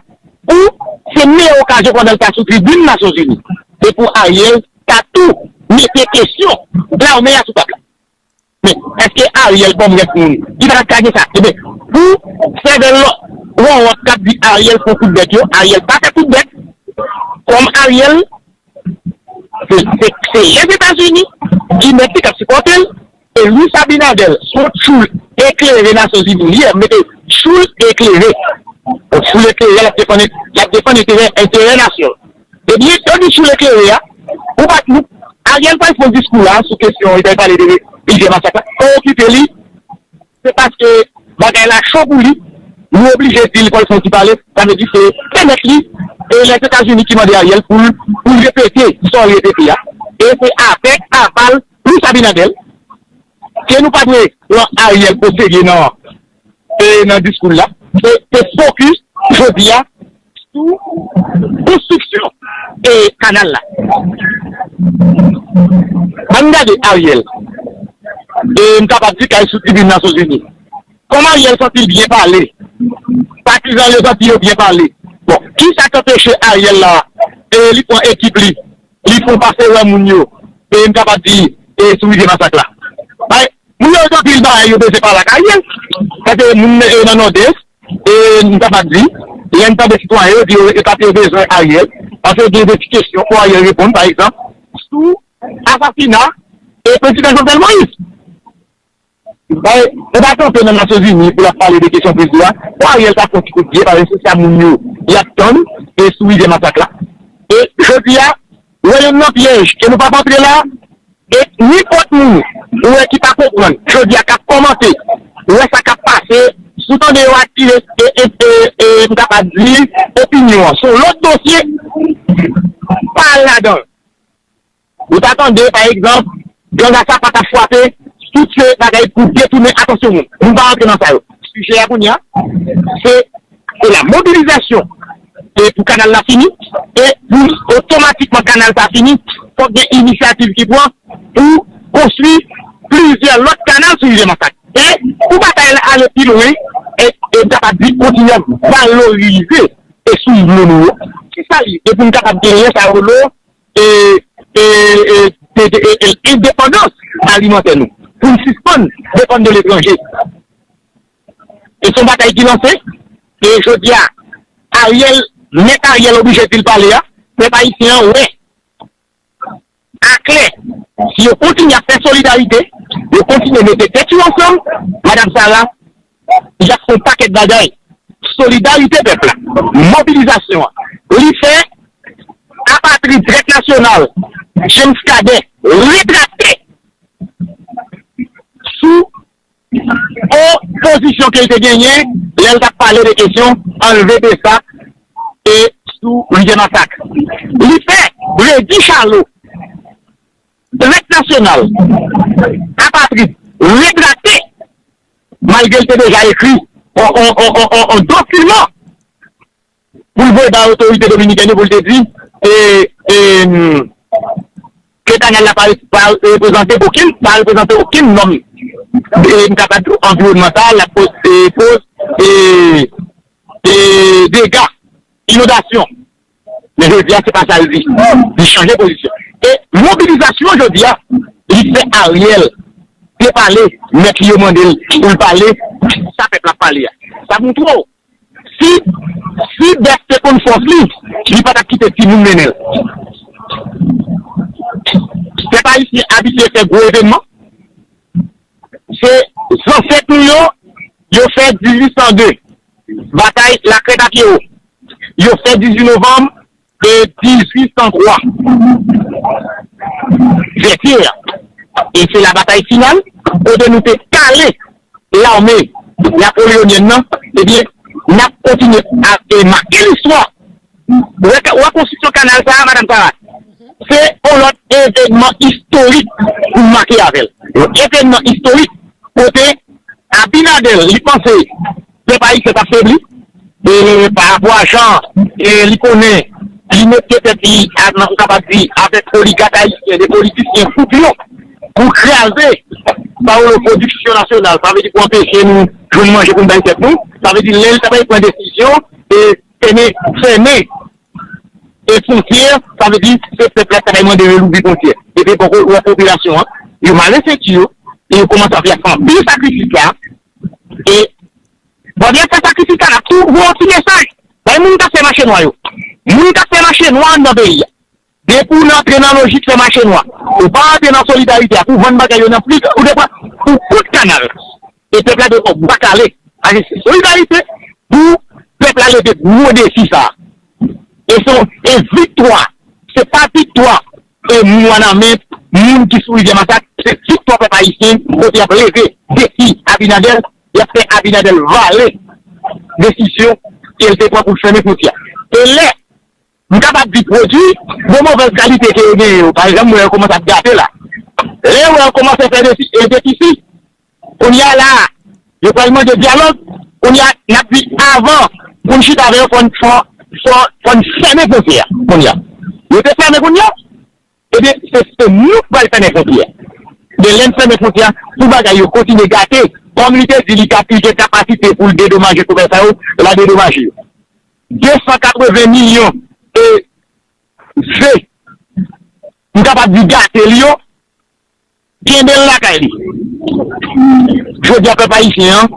pou se meyè okazyon pandan l ta sou tribin Nasyonzini, se pou Ariel ta tou mete kesyon lame a sou tab la. Men, èske Ariel kòm rès moun, li pa t ap ka gen sa? Ebyen, pou sèvèl wòwòt k ap di Ariel fè kout bèt yo, Ariel pa fè kout bèt. Kòm Ariel, se, se, se Lèzetazini ki mèt li k ap sipòte l. E Luis Abinader, se yon tchoul eklere Nasyonzini li ye, m mete tchoul eklere. Yon tchoul eklere, l ap defann, l ap defann enterè, enterè nasyon. Ebyen, yo di tchoul eklere a, ou pa t nou, Ariel pral fè yon diskou la sou kesyon, li pral pale de Rivyè Masak la, pa okipe li, se paske bagay la cho pou li, nou oblije di l fò l fè yon ti pale, sa vle di se pèmèt li, e Lèzetazini ki mande Ariel pou l, pou l repete sa l repete a. E se avèk aval Luis Abinader, ke nou pa dwe pran Ariel oserye nan, e nan diskou l la. Se, se fokis, jodi a, sou konstriksyon e kanal la. Ann gade Ariel. E m kapab di k al sou tribin Nasyonzini. Kòman Ariel santi l byen pale? Patizan yo santi yo byen pale. Bon, kisa k anpeche Ariel la, e li pran ekip li, li fè yon pase wè moun yo, e m kapab di, e sou Rivyè Masak la? Bay, moun yo gen anpil bagay yo bezwen pale ak Ariel. Paske moun, e, nan Nòdès, e m kapab di, lè n tande sitwayen yo di yo, yo pa te bezwen Ariel, paske yo gen de ti kesyon pou Ariel reponn, pa egzanp, sou asasina, e, prezidan Jovenel Moïse. Bay, yo pa kanpe nan Nasyonzini pou l ap pale de kesyon priz dwa. Pou Ariel ta fè yon ti kout pye, paske se sa moun yo y ap tann, e sou Rivyè Masak la. E jodi a, wè youn nan pyèj ke nou p ap antre la, e nenpòt moun ou wè ki pa konprann, jodi a k ap kòmante, ou wè sa k ap pase, si w tande yo atire, e, e, e, e, m kapab di, opinyon an, se yon lòt dosye, pa al ladan l. Ou ta tande, pa egzanp, gang a sapat ap frape, tout se bagay pou detounen atansyon moun. Nou pa rantre nan sa yo. Sijè a kounye a, se, se la mobilizasyon e pou kanal la fini, e pou otomatikman kanal sa fini, fòk gen inisyativ ki pran pou konstwi plizyè lòt kanal sou Rivyè Masak. E pou batay la ale pi lwen, e, e m kapab di kontinye ap valorize e sou dlo nou yo. Se sa l ye. E pou n kapab genyen sa yo rele e, e, e, e, e, e, endepandans alimantè nou, pou n sispann depann de letranje. E se yon batay ki lanse, e jodi a, Ariel, mèt Ariel oblije di l pale a, pèp ayisyen an wè aklè, si yo kontinye ap fè solidarite, yo kontinye mete tèt yo ansanm, Madam Sarah, y ap fè yon pakèt bagay. Solidarite pèp la, mobilizasyon an, li fè apatrid trèt nasyonal James Cadet retrakte sou opozisyon ke l te genyen lè l t ap pale de kesyon anlve Besa e sou Rivyè Masak. Li fè Redi Chalo, trèt nasyonal, apatrid, retrakte, malgre l te deja ekri on, on, on, on, on, on dokiman pou l voye bay otorite dominikèn yo pou l te di, e, e, ke kanal la pa, pa reprezante okenn, pa reprezante okenn nòm, e, m kapab di anviwònmantal, la koz, e, koz, e, e, dega, inondasyon. Men jodi a, se pa sa l di. Li chanje pozisyon. E mobilizasyon jodi a, li fè Ariel te pale, mèt li yo mande l pou l pale, sa pèp la ap pale a. Sa montre w, si, si bèf te konn fòs li, li pa t ap kite timoun mennen l. Pèp ayisyen abitye fè gwo evènman. Se zansèt nou yo, yo fè dizuit san de, batay Lakrèt a Pyewo. Yo fè dizuit novanm, e dizuit san twa. Vètyè. E se la batay final, kote nou te kale lame napoleonyèn nan, ebyen, n ap kontinye a, e make listwa. Ou wè, ou wè konstriksyon kanal sa a, Madanm Sara, se yon lòt evènman istorik pou n make avè l. Yon evènman istorik kote Abinader, li panse pèp ayisyen t ap febli, e pa rapò a jan, e li konnen li mete tèt li, a, nan, ou kapab di, avèk oligak ayisyen, de politisyen koupyon, pou kraze, pa wè, pwodiksyon nasyonal, sa vle di pou anpeche nou jwenn manje pou n bay tèt nou, sa vle di lè l ta pral pran desizyon, e fèmen, fèmen e fwontyè, sa vle di se pèp la ki ta pral mande l louvri fwontyè. Epi poko wè popilasyon an, yo mare senti yo, e yo kòmanse ap fè anpil sakrifis la, e pandan y ap fè sakrifis la, n ap tou voye yon ti mesaj bay moun k ap fè mache nwa yo. Moun k ap fè mache nwa anndan peyi a. Depi w nan antre nan lojik fè mache nwa, ou pa antre nan solidarite a pou vann bagay yo nan pri, ou dwe pran, ou kout kanal. E pèp la dwe pran bwa kale. Paske se solidarite pou pèp la leve gwo defi sa a. E se, e viktwa, se pa viktwa, e moun Wanament, moun ki sou Rivyè Masak, se viktwa pèp ayisyen, kote y ap leve defi Abinader, y ap fè Abinader vale desizyon ke l te pran pou l fèmen fwontyè a. E lè m kapab di pwodui de movèz kalite ke yo genyen yo, pa egzanp, m wè yo kòmanse ap gate la. Lè yo wè yo kòmanse fè defi, e defisi, kounye a la, yo pral mande dyalòg, kounye a, n ap di avan pou n chita avè yo, fò n, fò, fò, fò n fèmen fwontyè a, kounye a. Yo te fèmen kounye a, ebyen, se, se nou k pral fèmen fwontyè a. Ebyen, lè n fèmen fwontyè a, pou bagay yo kontinye gate, kòm li te di li ka, li gen kapasite pou l dedomaje komèsan yo, l a dedomaje yo. De san katreven milyon e ve, m kapab di gate l yo, kenbe l lakay li. Jodi a, pèp ayisyen an,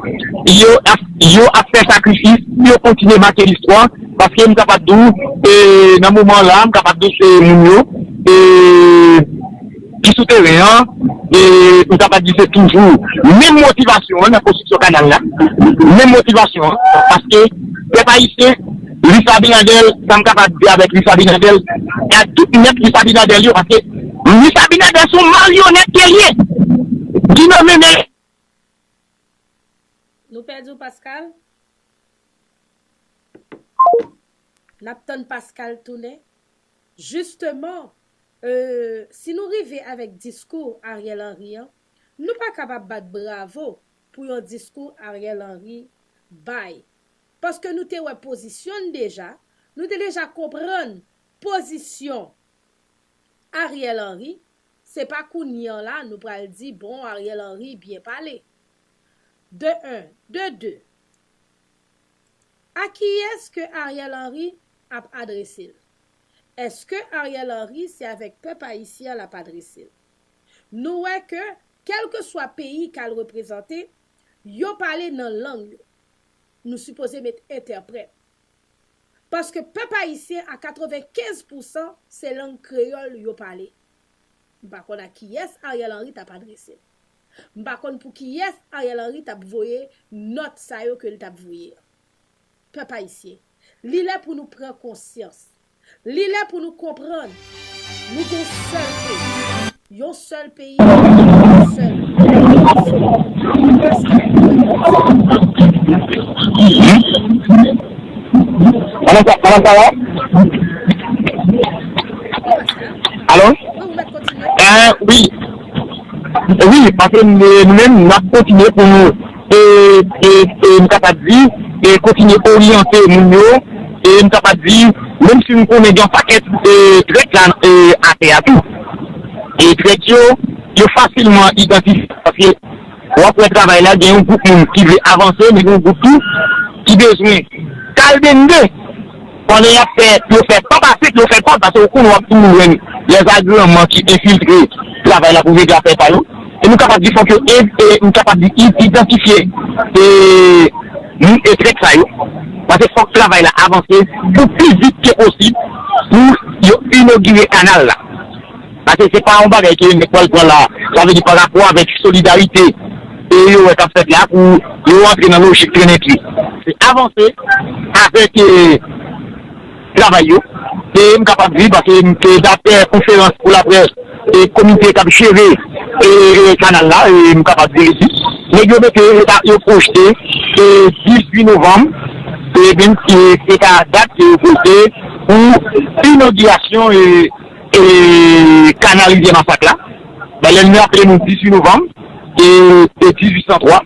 yo ap, yo ap fè sakrifis, yo kontinye make listwa, paske m kapab di w, e, nan moman la, m kapab di w se moun yo, e, ki sou teren an, e, m kapab di se toujou menm motivasyon an nan konstriksyon kanal la, menm motivasyon an, paske pèp ayisyen, Luis Abinader, sa m kapab di avèk Luis Abinader, e ak tout nèg Luis Abinader yo, paske Luis Abinader se yon maryonèt ke l ye, ki nan men nèg. Nou pèdi w, Pascal? N ap tann Pascal tounen. Jisteman, e, si nou rive avèk diskou Ariel Henry an, nou pa kapab bat bravo pou yon diskou Ariel Henry bay. Paske nou te wè pozisyon n deja, nou te deja konprann pozisyon Ariel Henry, se pa kounye a la nou pral di, bon, Ariel Henry byen pale. De en. De de, a kiyès ke Ariel Henry ap adrese l? Èske Ariel Henry se avèk pèp ayisyen an l ap adrese l? Nou wè ke, kèlkeswa peyi k al reprezante, yo pale nan lang yo. Nou sipoze met entèprèt. Paske pèp ayisyen a katrevenkenz pousan se lang kreyòl yo pale. M pa konn a kiyès Ariel Henry t ap adrese l. M pa konn pou kiyès Ariel Henry t ap voye nòt sa yo ke l t ap voye an. Pèp ayisyen, li lè pou nou pran konsyans. Li lè pou nou konprann nou gon sèl peyi. Yon sèl peyi, yon sèl. Kòman sa, kòman sa va? Alo? Eh, wi. Wi, paske nou, nou menm, n ap kontinye pou nou, e, e, e, m kapab di, e, kontinye oryante moun yo, e, m kapab di, menm si nou konnen gen yon pakèt, e, trèt la, e, atè a tou. E trèt yo, yo fasilman idantifye, paske w ap wè travay la, gen yon gwoup moun ki vle avanse, men gen yon gwoup tou ki bezwen kalbende pandan y ap fè, pou yo fè pa pase, pou yo fè kòd, paske ou konnen w ap toujou jwenn lèzagreman ki enfiltre travay la pou regle afè pa yo. E nou kapab di fòk yo, e, e nou kapab di i-, idantifye, e, moun e trèt sa yo. Paske fòk travay la avanse pou pi vit ke posib pou yo inogire kanal la. Paske se pa yon bagay ke nèg pral pran la. Sa vle di pa rapò avèk solidarite e yo wè k ap fèt la pou yo antre nan lojik trennen pye. Se avanse avèk, e, travay yo. E m kapab di, paske m te dapre konferans pou laprès, e komite k ap jere, e, e kanal la, e m kapab di li di. Nèg yo mete, yo ta, yo pwojte, e, dizuit novanm, e, menm si se ta dat ke yo pwojte pou inogirasyon, e, e kanal Rivyè Masak la. Ba lè n raple nou dizuit novanm, e, e dizuit san twa.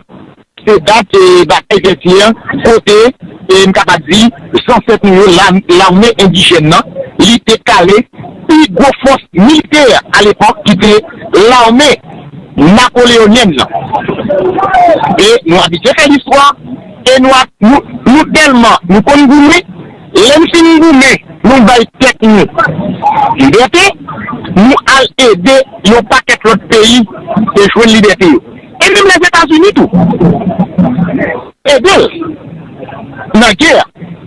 Se dat, e, batay Vètyè, kote, e, m kapab di, zansèt nou yo, la, lame endijèn nan, li te kale pi gwo fòs militè alepòk ki te lame napoleonyèn nan. E nou abitye fè listwa, e nou, ap- nou, nou tèlman, nou konn goumen, lè n fin goumen, nou bay tèt nou libète, nou al ede yon pakèt lòt peyi e jwenn libète yo. E menm Lèzetazini tou. Ede l nan gè.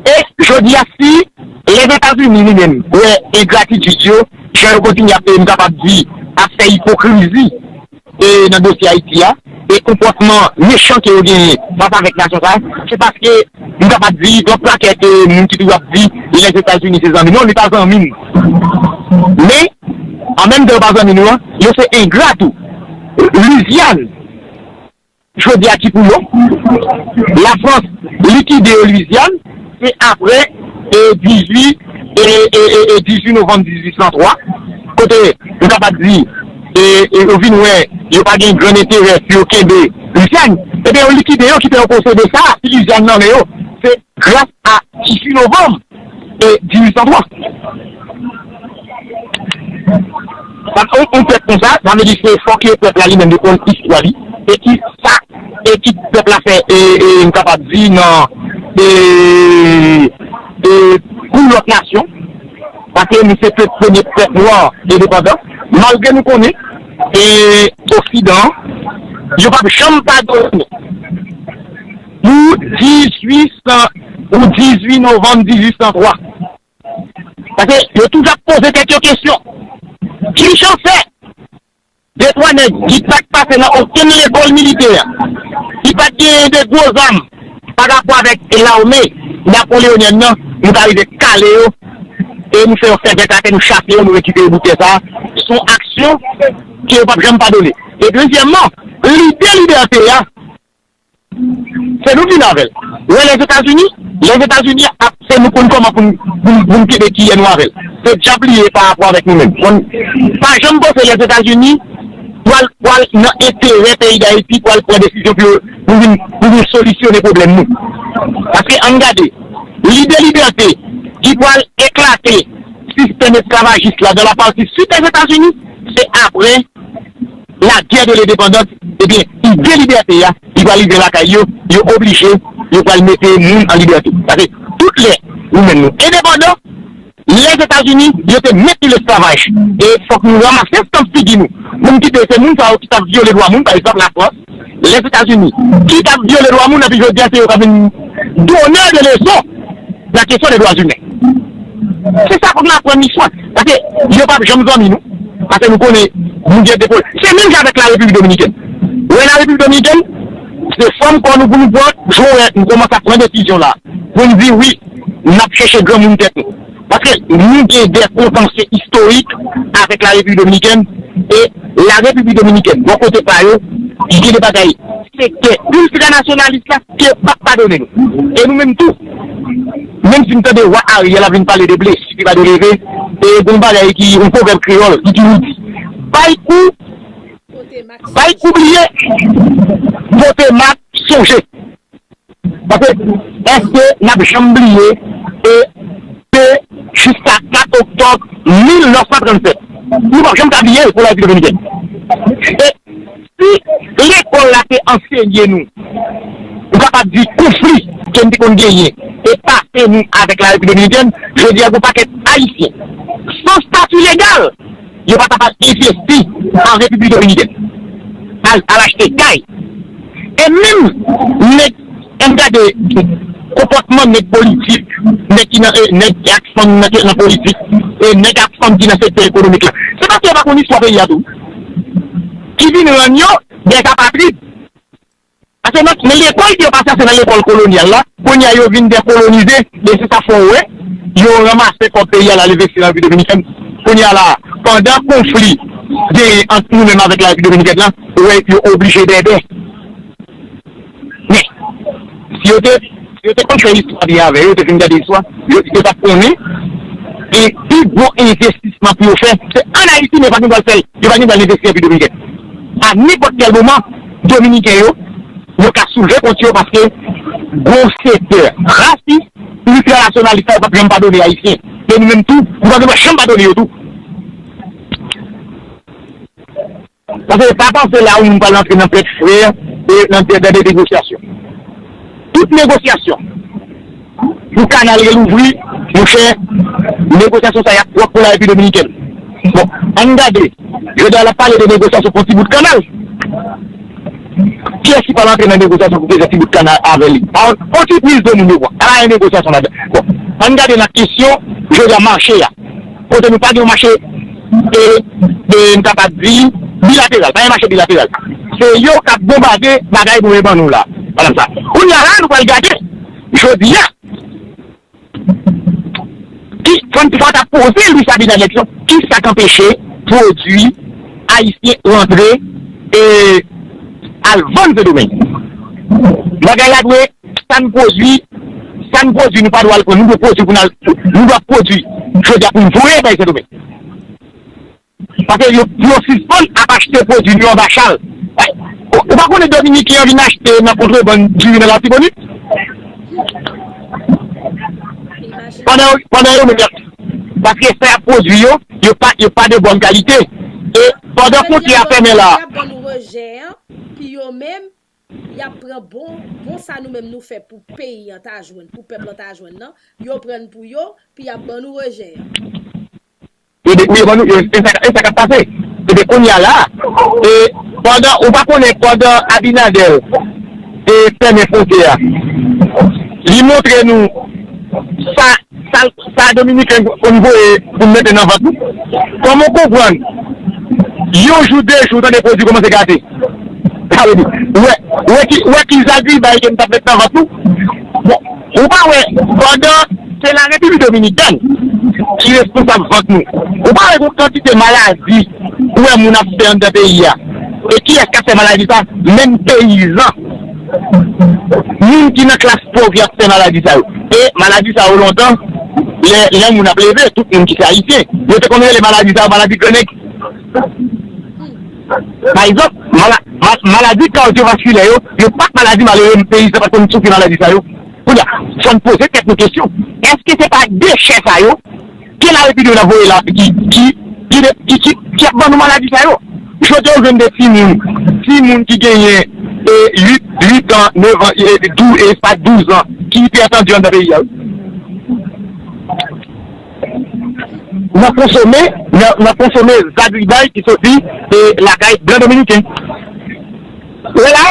E jodi a, si Lèzetazini li menm wè engratitid yo, jan yo kontinye ap, m kapab di, ap fè ipokrizi, e nan dosye Ayiti a, e konpòtman mechan ke yo genyen fas avèk nasyon sa a, se paske m kapab di, yon pakèt, e, moun ki toujou ap di, Lèzetazini se zanmi. Non, li pa zanmi m. Men, an menm tan yo pa zanmi nou an, yo se engra tou. Lizyàn, jodi a ki pou yo. Lafrans likide yo Lizyàn, se apre, e, dizuit, e, e, e, e, dizuit novanm dizuit san twa, kote, nou kapab di, e, e, yo vin wè, yo pa gen gran enterè pou yo kenbe Lizyàn. Ebyen, yo likide yo, kite yo posede sa, si Lizyàn nan men yo. Se gras a dizuit novanm, e, dizuit san twa. Sa, yon, yon pèp konsa, sa vle di se fòk ke pèp la li menm li konn istwa li, e ki sa, e ki pèp la fè, e, e, m kapab di nan, e, e, pou lòt nasyon, paske nou se pèp, premye pèp nwa endepandan, malgre nou konnen, e, Oksidan, yo p ap janm padone pou dizuit san, pou dizuit novanm dizuit san twa. Paske yo toujou ap poze tèt yo kesyon. Kijan fè de twa nèg ki pa t pase nan okenn lekòl militè, ki pa t genyen de gwo zam pa rapò avèk lame napoleonyèn nan, nou ta rive kale yo, e nou fè yo fè vèt atè, nou chase yo, nou rekipere bout tè sa a. Se yon aksyon ke yo p ap janm padone. E dezyèmman, lide libète a, se nou ki vin avè l. Wè Lèzetazini, Lèzetazini ap, se nou konn kòman pou n, pou n, pou n kenbe kiyè nou avè l. Se dyab li ye pa rapò avèk nou menm. Bon, pa janm panse Lèzetazini pral, pral nan enterè peyi Dayiti, pral pran desizyon pou, pou vin, pou vin solisyone pwoblèm nou. Paske ann gade, lide libète ki pral eklate sistèm esklavajis la dans la partie sud des États-Unis, se apre lagè de lendepandans, ebyen, ide libète a, li pral rive lakay yo, yo oblije, yo pral mete moun an libète. Paske tout lè nou menm nou endepandan, Lèzetazini, yo te mete lesklavaj. E fòk nou ranmase ansanm figi nou. Pou n kite se moun sa yo ki t ap vyole dwa moun, pa egzanp, Lafrans, Lèzetazini, ki t ap vyole dwa moun, epi jodi a se yo k ap vin donè de leson nan kesyon de dwa imen. Se sa fòk n aprann istwa. Paske yo p ap janm zanmi nou. Paske nou konnen nou gen depo. Se menm jan avèk la Repiblik Dominikèn. Ou wè la Repiblik Dominikèn, se fòm kò nou pou nou pran, jan w wè nou kòmanse ap pran desizyon la. Pou n di wi, n ap chèche granmoun tèt nou. Paske nou gen de kontansye istorik avèk la Repiblik Dominikèn, E Larepiblik Dominikèn, bò kote pa yo, gen de bagay, sektè iltranasyonalis la, ke p ap padone nou. E nou menm tou, menm si m tande wa Ariel ap vin pale de blesi ki pa dwe leve, e gen yon bagay ki, yon pwovèb kreyòl, ki toujou di, bay kou, bay kou bliye, pote mak sonje. Paske, èske n ap janm bliye, e, de jiska kat oktòb mil nèf san trannsèt? Nou p ap janm ka bliye l pou Larepiblik Dominikèn. E si lekòl la te ansenye nou, nou kapab di konfli ke n te konn genyen e pase nou avèk Larepiblik Dominikèn, jodi a, gen yon pakèt Ayisyen san stati legal yo pa t ap al envesti an Repiblik Dominikèn, al, al achte kay. E menm nèg, ann gade konpòtman nèg politik, nèg ki nan, e, nèg ak fanm nan, ki nan politik, e nèg ak fanm ki nan sektè ekonomik la. Se paske yo pa konn istwa peyi a tou, ki vin rann yo dè apatrid. Paske nan, nan lekòl ke yo pase a, se nan lekòl kolonyal la. Kounye a, yo vin dekolonize, e se sa fè w wè, yo ranmase kòb peyi a, l al envesti nan Repiblik Dominikèn. Kounye a la, pandan konfli genyen ant nou menm avèk Larepiblik Dominikèn nan, ou wè, yo oblije bèbè. Men, si yo te, si yo te konn fè istwa byen avè yo, yo te fin gade istwa, yo, yo t ap konnen, e pi gwo envestisman pou yo fè, se ann Ayiti, men yo pa gen dwa l fè l. Yo pa gen dwa l envesti an Repiblik Dominikèn. A nenpòt kèl moman, Dominiken yo, yo ka soulve kont yo paske gwo sektè rasis, iltranasyonalis la, yo p ap janm padone Ayisyen. E nou menm tou, nou pa gen dwa janm padone yo tou. Paske pa panse la yon moun pral antre nan pèt frè e nan de, nan de negosyasyon. Tout negosyasyon, pou kanal relouvri, monchè, negosyasyon sa y ap twòp pou Larepiblik Dominikèn. Bon, ann gade, jodi a l ap pale de negosyasyon pou ti bout kanal. Kiyès ki pral antre nan negosyasyon pou fè ti bout kanal avè li? Pa yon, yon ti priz de moun yo pran. Pa yon negosyasyon ladan. Bon, ann gade nan kesyon, jodi a, mache a. Kote nou pa gen yon mache, e, e, m kapab di, bilateral. Pa gen mache bilateral. Se yo k ap bonbade bagay pou yo ban nou la. Madanm sa. Kounye a la, nou pral gade, jodi a, ki, fò n, fò n ta poze Luis Abinader kesyon, ki sa k anpeche pwodui ayisyen rantre, e, al vann Sendomeng? Bagay la dwe, sa n pwodui, sa n pwodui, nou pa dwe al pran, nou dwe pwodui pou n al, nou dwe pwodui, jodi a pou n voye bay Sendomeng. Paske yo, yo sispann ap achte pwodui yo anba chal. Ou, ou pa konnen Dominiken an vin achte nan kontrebann diri nan Latibonit? Pandan, pandan yo menm y ap, paske sa y ap pwodui yo, yo pa, yo pa de bòn kalite. E pandan fwontyè a fèmen la, y ap ban nou rejè an, pi yo menm, y ap pran bon, bon sa nou menm nou fè pou peyi an ta jwenn, pou pèp lan ta jwenn nan, yo pran l pou yo, pi y ap ban nou rejè an. Yo de, yo ban nou, yo, e sa, e sa k ap pase. Ebyen, kounye a la, e, pandan, ou pa konnen, pandan Abinader, e, fèmen fwontyè a, li montre nou sa, sa, sa Dominiken konn voye pou n mete nan vant nou. Kòman w konprann, yon jou, de jou, tande pwodui kòmanse gate? Sa vle di, ou wè, ou wè ki, ou wè ki zagribay ke n t ap met nan vant nou? Bon, ou pa wè, pandan se Larepiblik Dominikèn ki responsab vant nou, ou pa wè gon kantite maladi ou wè moun ap fè anndan peyi a? E kiyès k ap fè maladi sa? Menm peyizan. Moun ki nan klas pòv yo ap fè maladi sa yo. E maladi sa yo lontan, lè, lè moun ap leve, tout moun ki se ayisyen, yo te konn rele maladi sa yo maladi grannèg. Pa egzanp, mala-, ma-, maladi kadyovaskilè yo, yo pa t maladi malere peyizan pa t konn soufri maladi sa yo. Kounye a, fò n poze tèt nou kesyon, èske se pa dechè sa yo ke Larepiblik la voye la ki, ki, ki, ki, ki, ki ap ban nou maladi sa yo? Jodi a, ou jwenn de timoun, timoun ki genyen, e, uit, uit an, nèf an, e, douz, e, pa douz an, ki ipètann anndan peyi a, wi. Nan konsome, nan, nan konsome zagribay ki soti, e, lakay blan dominiken. Wè la,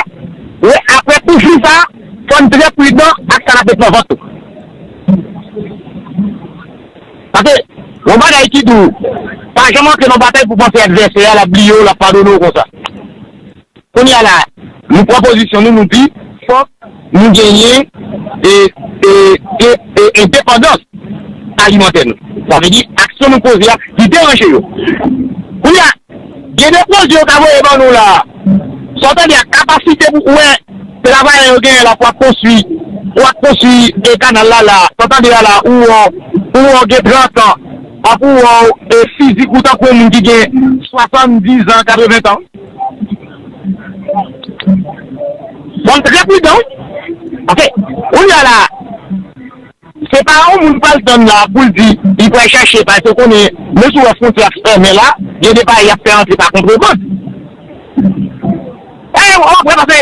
wè, apre konfli sa, fò n trè pridan ak sa n ap met nan vant nou. Paske, yon bagay ki di w, pa janm antre nan batay pou panse advèsè a, l ap bliye w, l ap padone w konsa. Kounye a la, nou pran pozisyon nou, nou di, fòk nou genyen, e, e, e, e, endepandans alimantè nou. Sa vle di, aksyon nou poze a, li deranje yo. Kounye a, Gen de pwojè yo ka voye ban nou la. Sa w tande a, kapasite pou wè travayè yo genyen la pou ap konstwi, pou ap konstwi e kanal la la. Sa w tande a la, ou wè, ou wè gen trant an, ak ou wè e fizik ou tankou yon moun ki gen swasanndiz an, katreven an. Bon, trè pridan, wi. Paske, kounye a la, se pa yon moun pral tann la pou l di, li pral chache, paske konnen, menm si w wè fwontyè a fèmen la, gen de bagay y ap fè antre pa kontrebann. E, w ap wè, paske,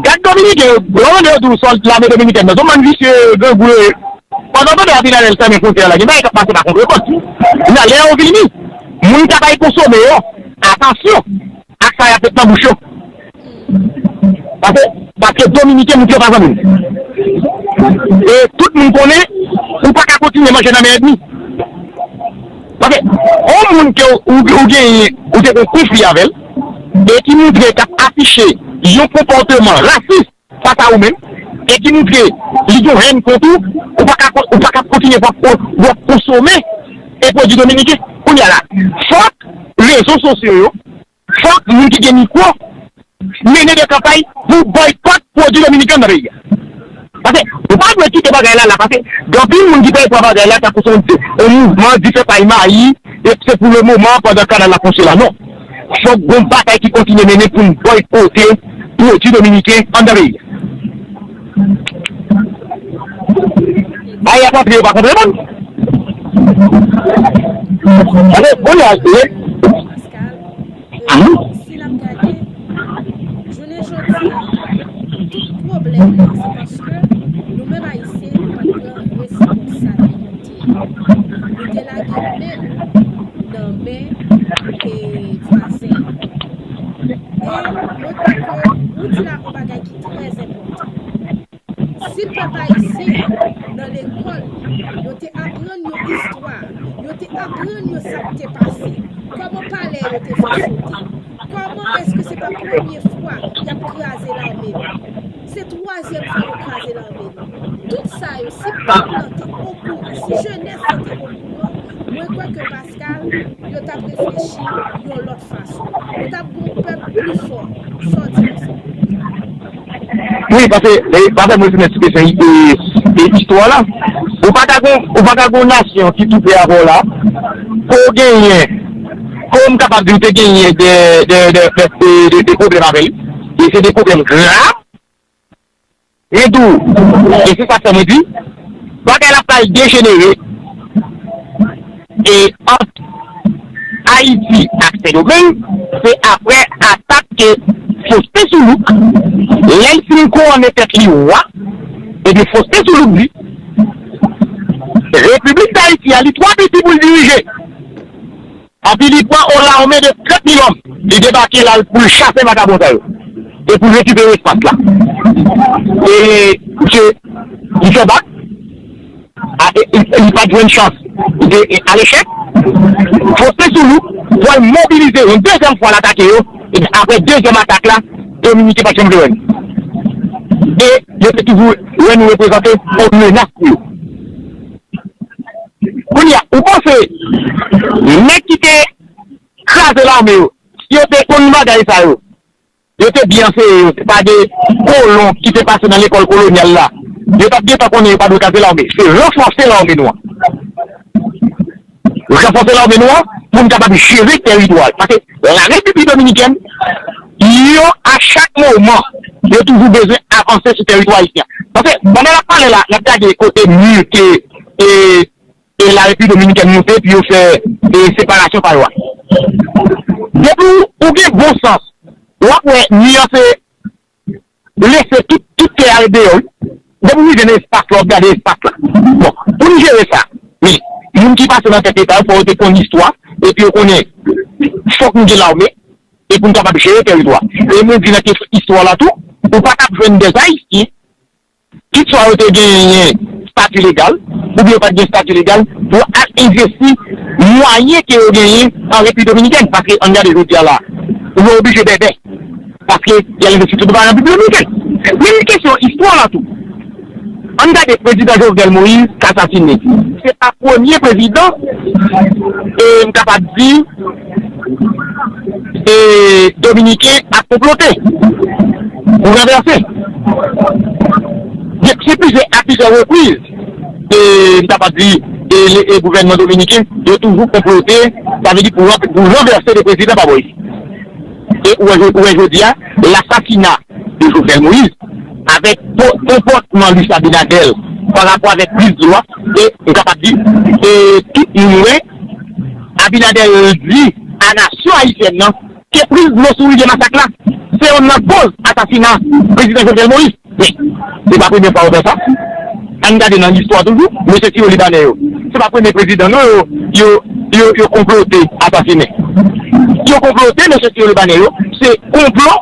gad Dominiken yo, lè w tande yo di w sòlda lame dominikèn nan, se yon bann visye grangou yo ye. Pandan tande Abinader fèmen fwontyè la, gen bagay k ap pase pa kontrebann. Kounye a, lè yo vini, moun k ap al konsome yo, atansyon ak sa y ap met nan bouch yo. Paske, paske Dominiken, moun yo pa zanmi. E tout moun konnen, ou pa ka kontinye manje nan men ènmi. Paske, yon moun ke ou, ou genyen, ou te gen konfli avè l, e ki montre k ap afiche yon konpòteman rasis fas a ou menm, e ki montre li gen hèn kont ou, ou pa ka, ou pa ka kontinye w ap, w ap konsome e pwodui dominiken. Kounye a la, fòk rezo sosyo yo, fòk moun ki gen mikwo mennen de kanpay pou boykòt pwodui dominiken nan peyi a. Paske, ou pa dwe kite bagay la la, paske gen anpil moun ki pral pran bagay la tankou se yon, yon mouvman dife pay mayi, e se pou le moman pandan kanal la konstwi la. Non. Fòk gon batay ki kontinye mennen pou n boykote pwodui dominiken anndan peyi a. Bagay ap antre yo pa konprann. Paske, kounye a, lè Pascal, e, si n ap gade, jounen jodi a, tout pwoblèm nan, se paske nou menm Ayisyen, nou pa t pran responsablite. Nou te lage men n nan men, e, vwazen an. E mwen kwè ke ou di la yon bagay ki trè enpòtan. Si pèp ayisyen an, nan lekòl, yo te aprann yo istwa, yo te aprann yo sa k te pase, kòman palè yo te fè sote, kòman èske se pa premye fwa y ap kraze lame nou? Se twazyèm fwa yo kraze lame nou. Tout sa yo, si pèp lan te okouran, si jenès lan te okouran, mwen kwè ke Pascal, yo t ap reflechi yon lòt fason. Yo t ap gen yon pèp pli fò. Sa w di nan sa? Wi, paske, e, pa fè mwen fini eksplike, e, e, istwa la. Ou pa ka gon, ou pa ka gon nasyon ki tou prè avè w la, ke w genyen, ke m kapab di w te genyen de, de, de, de, de, de pwoblèm avè l. E se de pwoblèm grav. Men tou, e se sa k fè mwen di, bagay la pral dejenere e ant Ayiti ak Sendomeng, se aprè atak ke Faustin Soulouque, lè l fin kouwonnen tèt li wa, ebyen Faustin Soulouque di, Repiblik Dayiti a, li twò piti pou l dirije. Epi li pran yon lame de trant mil òm, li debake la pou l chase vakabon sa yo. E pou l rekipere espas la. E misye, misye bat. A, e, e, li pa t jwenn chans. Li te, e, al echèk. Faustin Soulouque pral mobilize yon dezyèm fwa l atake yo. E apre dezyèm atak la, Dominiken pa t janm vle wè nou. E yo te toujou wè nou reprezante yon menas pou yo. Kounye a, ou panse nèg ki te kraze lame yo, si yo te konn bagay sa yo, yo te byen anseye yo, se pa de kolon ki te pase nan lekòl kolonyal la, yo t ap gentan konnen yo pa dwe kraze lame. Se ranfòse lame nou an. Ranfòse lame nou an pou n kapab jere teritwa. Paske Larepiblik Dominikèn, yo, a chak moman, yo toujou bezwen avanse sou teritwa ayisyen an. Paske pandan n ap pale la, n ap gade kote mi ke, e, e Larepiblik Dominikèn moute pou yo fè, e, separasyon pa yo a. Depi w, ou gen bon sans, w ap wè mi an se lese tout, tout tè a ret deyò, wi. Depi w rive nan espas la, w ap gade espas la. Bon, pou n jere sa, men, moun ki pase nan tèt Leta yo, fò yo te konn istwa, epi yo konnen fòk nou gen lame, e pou n kapab jere teritwa. E mwen di nan kesyon istwa la tou, ou pa t ap jwenn de Ayisyen, kit swa yo te genyen estati legal, oubyen yo pa t gen estati legal, pou al envesti mwayen ke yo genyen an Repiblik Dominikèn. Paske, ann gade jodi a la, yo oblije bèbè. Paske y al envesti tout bagay an Repiblik Dominikèn. Menm kesyon istwa la tou. Ann gade prezidan Jovenel Moïse k asasinen. Se pa premye prezidan, e m kapab di, e, dominiken ap konplote pou ranvèse. Gen, se plizyè, a plizyè repriz, e, m kapab di, e, le, e, gouvènman dominiken, yo toujou konplote, sa vle di pou ranv-, pou ranvèse le prezidan pa bò isi. E ou wè, ou wè jodi a, lasasina de Jovenel Moïse, avèk po-, konpòtman Luis Abinader pa rapò avèk kriz dlo a, e m kapab di, e tout moun wè, Abinader di a nasyon ayisyèn nan ke kriz dlo sou Rivyè Masak la, se yonn nan koz asasina prezidan Jovenel Moïse. Men, se pa premye fwa yo fè sa. Ann gade nan listwa toujou, mesye Sirolibanè yo. Se pa premye prezidan non yo, yo, yo, yo konplote asasinen. Yo konplote, mesye Sirolibanè yo, se konplo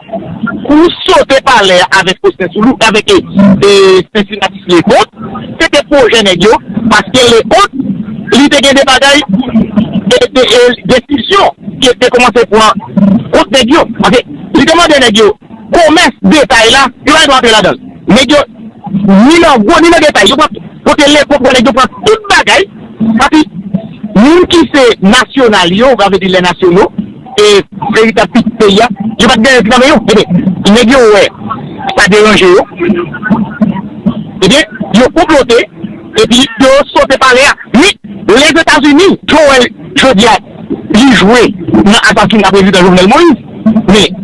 pou sote palè a avèk Faustin Soulouque, avèk, e, e, Cincinnatus Leconte. Se te pwojè nèg yo, paske Leconte, li te gen de bagay, de, de, e, desizyon ke te kòmanse pran kont nèg yo. Paske li te mande nèg yo, komès detay la, yo pa gen dwa antre ladan l. Nèg yo, ni nan gwo, ni nan detay, yo pran, kote Leconte, nèg yo pran tout bagay, papi, moun ki se nasyonal yo, sa vle di les nationaux, e veritab pitit peyi a, yo pa t gen anyen nan men yo. Ebyen, nèg yo wè, sa deranje yo. Ebyen, yo konplote, epi yo sote palè a. Wi, Lèzetazini, Joel, jodi a, li jwe nan asasina prezidan Jovenel Moïse. Men,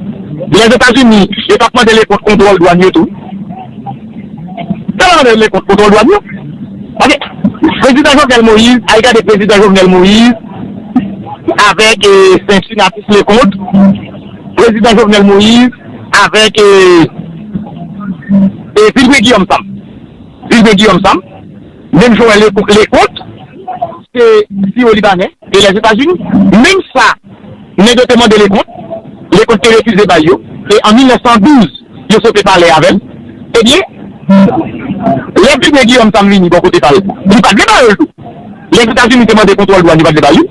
Lèzetazini, yo t ap mande Leconte kontwòl dwàn yo tou. Sa va mande Leconte kontwòl dwàn yo. Paske prezidan Jovenel Moïse, al gade prezidan Jovenel Moïse avèk, e, Cincinnatus Leconte, prezidan Jovenel Moïse avèk, e, e, Vilbrun Guillaume Sam. Vilbrun Guillaume Sam, menm jan Leconte, Leconte, se Sirolibanè e Lèzetazini. Menm sa, nèg yo te mande Leconte, Leconte te refize bay yo. E an mil nèf san douz, yo sote palè avè l. Ebyen, lè Vilbrun Guillaume Sam vini bò kote pa l, li pa t vle ba yo l tou. Lèzetazini te mande kontwòl dwàn, li pa t vle ba yo.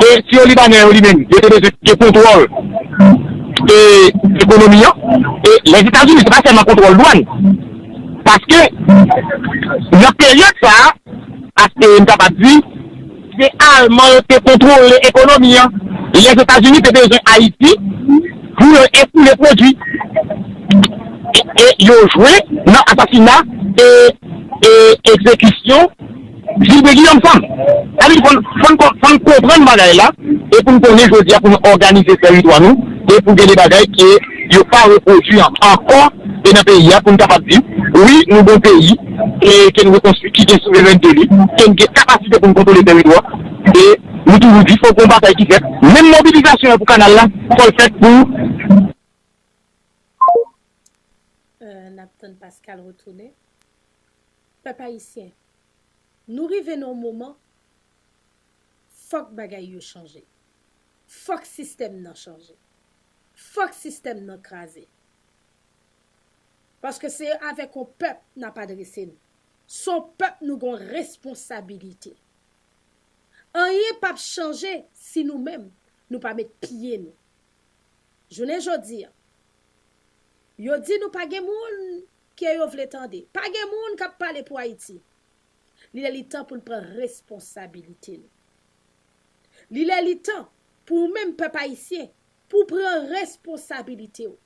E Sirolibanè yo li menm, yo te bezwen gen kontwòl, e, ekonomi an. E Lèzetazini, se pa sèlman kontwòl dwàn. Paske, nan peryòd sa a, paske m kapab di, se Alman yo te kontwole ekonomi an. Lèzetazini te bezwen Ayiti pou yo ekspòte pwodui. E, e yo jwe nan asasina e, e egzekisyon Vilbrun Guillaume Sam. Sa vle di, fò n, fò n, fò n konprann bagay la, e pou n konnen jodi a pou n òganize tèritwa nou, e pou gen de bagay ke yo pa repwodui an-, ankò, e nan peyi a, pou n kapab di, wi, nou gon peyi, e ke n rekonstwi, ki gen souverènte li, ke n gen kapasite pou n kontwole tèritwa, e nou toujou di, fòk gon batay ki fèt, menm mobilizasyon an pou kanal la, fò l fèt pou. Euh, n ap tann Pascal retounen. Pèp ayisyen, nou rive nan yon moman, fòk bagay yo chanje. Fòk sistèm nan chanje. Fòk sistèm nan kraze. Paske se avèk yon pèp n ap adrese n. Se yon pèp nou gen yon responsabilite. Anyen p ap chanje si nou menm nou pa met pye nou. Jounen jodi a, yo di nou pa gen moun ke yo vle tande. Pa gen moun k ap pale pou Ayiti. Li lè li tan pou n pran responsabilite nou. Li lè li tan pou ou menm pèp ayisyen, pou w pran responsabilite w.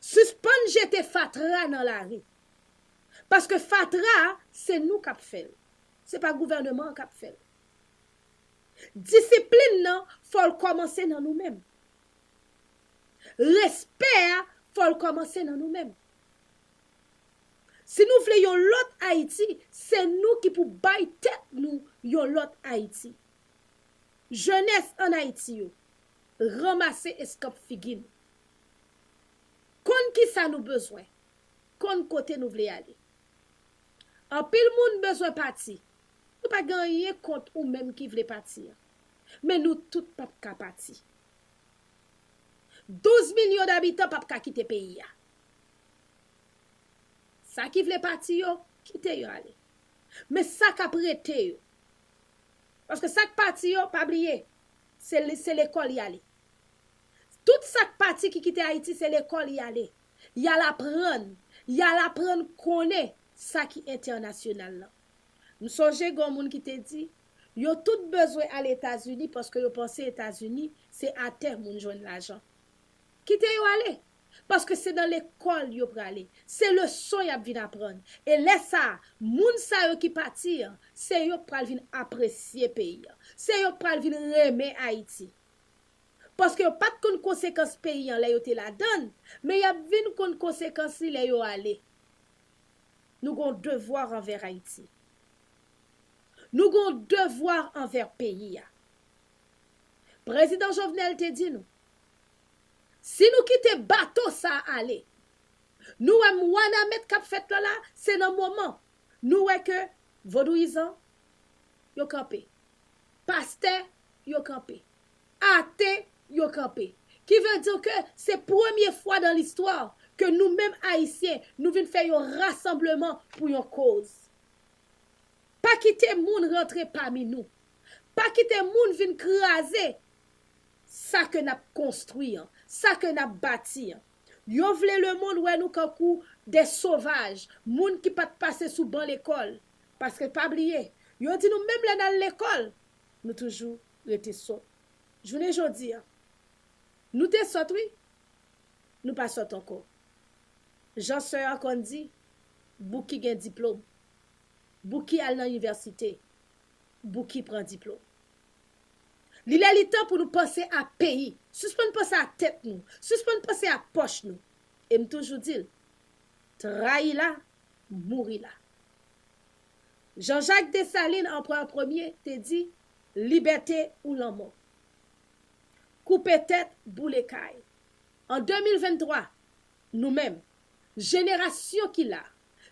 Sispann jete fatra nan lari. Paske fatra a, se nou k ap fè l. Se pa gouvèneman an k ap fè l. Disiplin nan, fò l kòmanse nan nou menm. Respè a, fò l kòmanse nan nou menm. Si nou vle yon lòt Ayiti, se nou ki pou bay tèt nou yon lòt Ayiti. Jenès ann Ayiti yo, ranmase eskanp figi nou. Konn kisa nou bezwen, konn kote nou vle ale. Anpil moun bezwen pati. Nou pa gen anyen kont ou menm ki vle pati an. Men nou tout p ap ka pati. Douz milyon dabitan p ap ka kite peyi a. Sa ki vle pati yo, kite yo ale. Men sa k ap rete yo. Paske sa k pati yo, pa bliye, se, se lekòl y ale. Tout sa k pati ki kite Ayiti, se lekòl y ale. Y al aprann, y al aprann konnen sa ki entènasyonal lan. M sonje gen yon moun ki te di, Yo tout bezwen al Etazini paske yo panse Etazini se atè moun jwenn lajan. Kite yo ale. Paske se nan lekòl yo prale. Se leson y ap vin aprann. E lè sa a, moun sa yo ki pati an, se yo k pral vin apresye peyi an. Se yo k pral vin renmen Ayiti. Paske yo pa t konn konsekans peyi an lè yo te ladan l, men y ap vin konn konsekans li lè yo ale. Nou gen yon devwa anvè Ayiti. Nou gen yon devwa anvè peyi a. Prezidan Jovenel te di nou, si nou kite bato sa a ale, nou wè mwanamèt k ap fèt la la, se nan moman nou wè ke vodouyizan yo kanpe, pastè yo kanpe, ate yo kanpe. Ki vle di ke se premye fwa dan listwa ke nou menm Ayisyen, nou vin fè yon rasanbleman pou yon koz. Pa kite moun rantre pami nou. Pa kite moun vin kraze sa ke n ap konstwi an, sa ke n ap bati an. Yo vle lemonn wè nou kankou de sovaj, moun ki pa t pase sou ban lekòl. Paske pa bliye, yo di nou menm lè n al lekòl, nou toujou rete sòt. Jounen jodi a, nou te sòt wi, nou pa sòt ankò. Jan sè a konn di, Bouki gen diplòm, Bouki al nan inivèsite, Bouki pran diplòm. Li lè li tan pou nou panse a peyi. Sispann panse a tèt nou. Sispann panse a pòch nou. E m toujou di l, trayi la, mouri la. Jean-Jacques Dessalines, anperè premye, te di, libète ou lanmò. Koupe tèt, boule kay. An de mil venntwa, nou menm, jenerasyon ki la,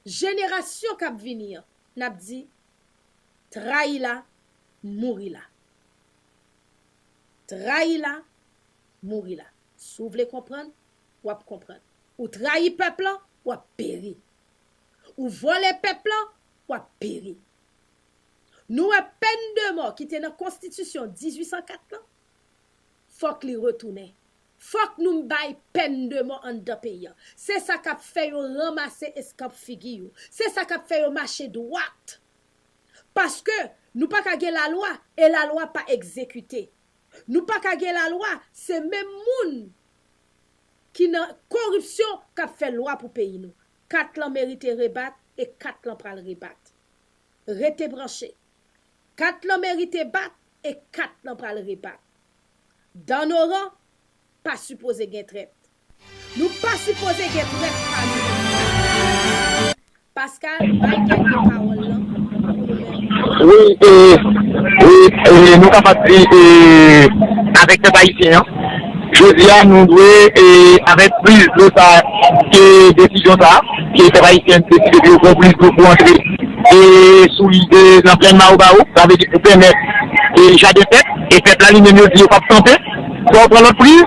jenerasyon k ap vini an, n ap di, trayi la, mouri la. Trayi la, mouri la. Si w vle konprann, w ap konprann. Ou trayi pèp lan, w ap peri. Ou vòlè pèp lan, w ap peri. Nou wè pèn de mò ki te nan konstitisyon dizuit san kat lan, fòk li retounen. Fòk nou bay pèn de mò anndan peyi a. Se sa k ap fè yo ranmase eskanp figi yo. Se sa k ap fè yo mache dwat. Paske nou pa ka gen lalwa e lalwa pa egzekite. Nou pa ka gen lalwa, se menm moun ki nan koripsyon k ap fè lwa pou peyi nou. Kat lan merite rebat e kat lan pral rebat. Rete branche. Kat lan merite bat e kat lan pral rebat. Danoran pa sipoze gen trèt. Nou pa sipoze gen trèt pami nou. Pascal, bay dènye pawòl lan pou nou menm. Wi, e, wi, e, nou kapab di, e, avèk pèp ayisyen an, jodi a, nou dwe, e, avèk priz de sa, ke desizyon sa, ke pèp ayisyen deside pou yo pran priz de pou antre, e, sou lide nan plèn Mawobawo, sa vle di pou pèmèt, e, jaden pèp, e pèp la li menm yo di yo p ap kanpe, fò yo pran lòt priz,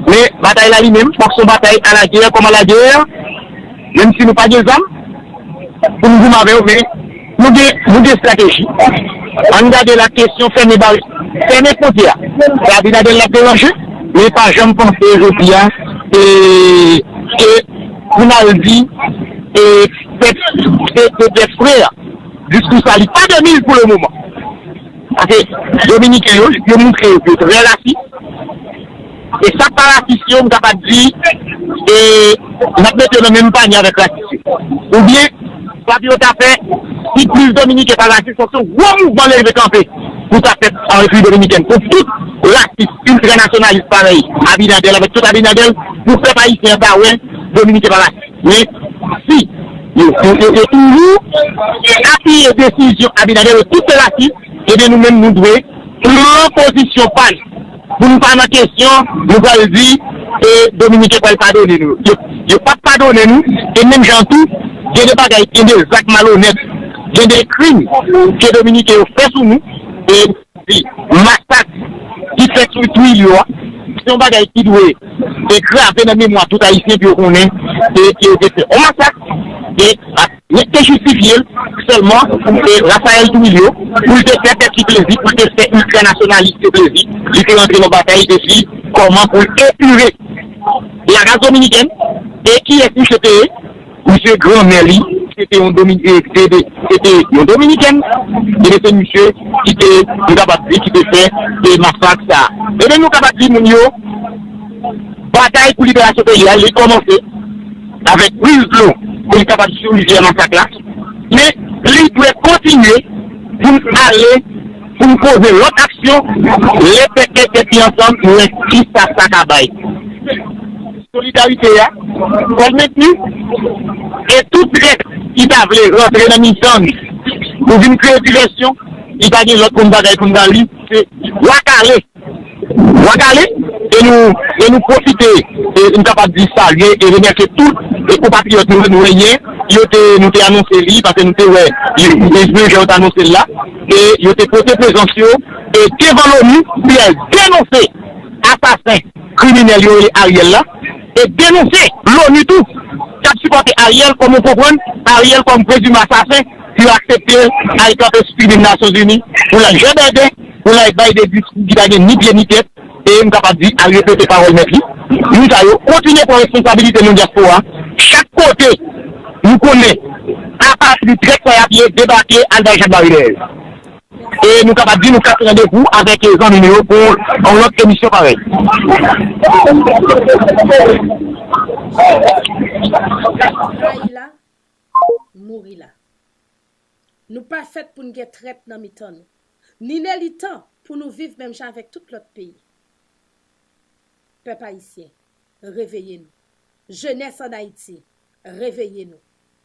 men batay la li menm, fòk se yon batay a la guerre comme à la guerre, menm si nou pa gen zam, pou nou goumen avè yo, men nou gen, nou gen estrateji. Ann gade la kesyon fèmen bari, fèmen fwontyè a. Se Abinader l ap deranje, men pa janm panse jodi a, e, ke pou n al di, e, pèp, se, se pèp frè a. Diskou sa li pa de miz pou le moman. Paske Dominiken yo, yo montre yo, yo trè rasis. E sa k pa rasis yo, m kapab di, e, n ap mete yo nan menm panye avèk rasis yo. Oubyen, sa pou yo ta fè, si plis Dominiken pa rasis, fòk se yon gwo mouvman leve kanpe pou sa fèt an Repiblik Dominikèn. Pou tout rasis, iltranasyonalis parèy Abinader, avèk tout Abinader, pou pèp ayisyen an ta wè Dominiken pa rasis. Men, si yo, yo, yo, yo toujou apiye desizyon Abinader, yo tout se rasis, ebyen nou menm nou dwe pran pozisyon pa n. Pou n pa nan kesyon, nou pral di, e, Dominiken pral padone nou. Yo, yo p ap padone nou, e menm jan tou, gen de bagay, gen de zak malonèt, gen de krim ke Dominiken yo fè sou nou, e di, masak ki fèt sou Twilyo a, se yon bagay ki dwe, e, grave nan memwa tout Ayisyen pou yo konnen, e, ke yo te fè yon masak, e, nèg te jistifye l sèlman, e, Raphaël Trujillo, pou l te fè pèp li plezi, pou l te fè iltranasyonalis yo plezi, li te rantre nan batay, li te di kòman pou l epire laras dominikèn, e kiyès misye te ye? Misye granmè li, se te yon Domi-, e, se te, se te yon Dominikèn, ebyen se misye ki te, nou kapab di, ki te fè, e, masak sa a. Ebyen nou kapab di moun yo, batay pou liberasyon peyi a, li kòmanse avèk priz dlo pou li kapab sivivye a masak la, men li dwe kontinye pou n ale, pou n poze lòt aksyon, lè pèp mete tèt li ansanm, nou wè kisa sa ka bay. Solidarite a, fò l mentni, e tout trèt ki ta vle rantre nan mitan n pou vin kreye divèsyon, li pa gen lòt konn bagay pou n ba li, se bwa kale. Bwa kale, e nou, e nou pwofite, e nou kapab di salye e remèsye tout e konpatriyòt nou, nou genyen, yo te, nou te anonse li, paske nou te wè, yo, yo, yo te anonse l la, e yo te pote prezans yo, e devan l'ONU, pou y al denonse asasen kriminèl yo rele Ariel la, e denonse l'ONU tou, k ap sipòte Ariel, kòm ou konprann, Ariel kòm prezime asasen, pou yo aksepte l al kanpe sou tribin Nasyonzini, pou l al jèbèdè, pou l al bay de diskou ki pa gen ni pye ni tèt, e m kapab di, al repete pawòl mèt li. Moun sa yo, kontinye pran responsabilite nou dyaspora, chak kote nou konnen, apatrid trèt sa y ap ye, debake, al bay Jean Barry dèyè. E nou kapab di nou kat randevou avèk, e, zanmi nou yo pou yon lòt emisyon parèy. Rayi la, mouri la. Nou pa fèt pou n gen trèt nan mitan nou. Ni ne li tan pou nou viv menm jan avèk tout lòt peyi. Pèp ayisyen, reveye nou. Jenès ann Ayiti, reveye nou.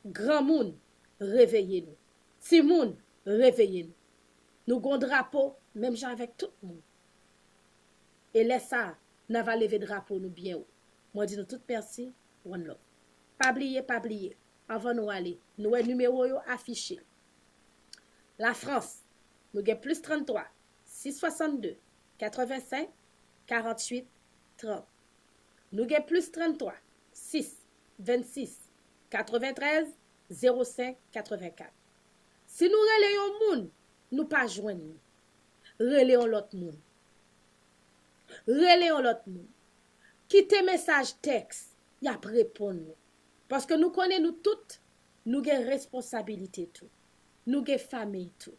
Granmoun, reveye nou. Timoun, reveye nou. Nou gon drapo menm jan avèk tout moun. E lè sa a, n a va leve drapo nou byen wo. Mwen di nou tout mèsi, one love. Pa bliye, pa bliye, anvan nou ale, nou wè nimewo yo afiche. Lafrans, nou gen plis tranntwa, sis swasannde, katrevensenk, karannwit, trant. Nou gen plis tranntwa, sis, vennsis, katreventrèz, zewo senk, katrevenkat. Si nou rele yon moun, nou pa jwenn li. Rele yon lòt moun. Rele yon lòt moun. Kite mesaj tèks, y ap reponn nou. Paske nou konnen nou tout, nou gen responsabilite tou. Nou gen fanmi tou.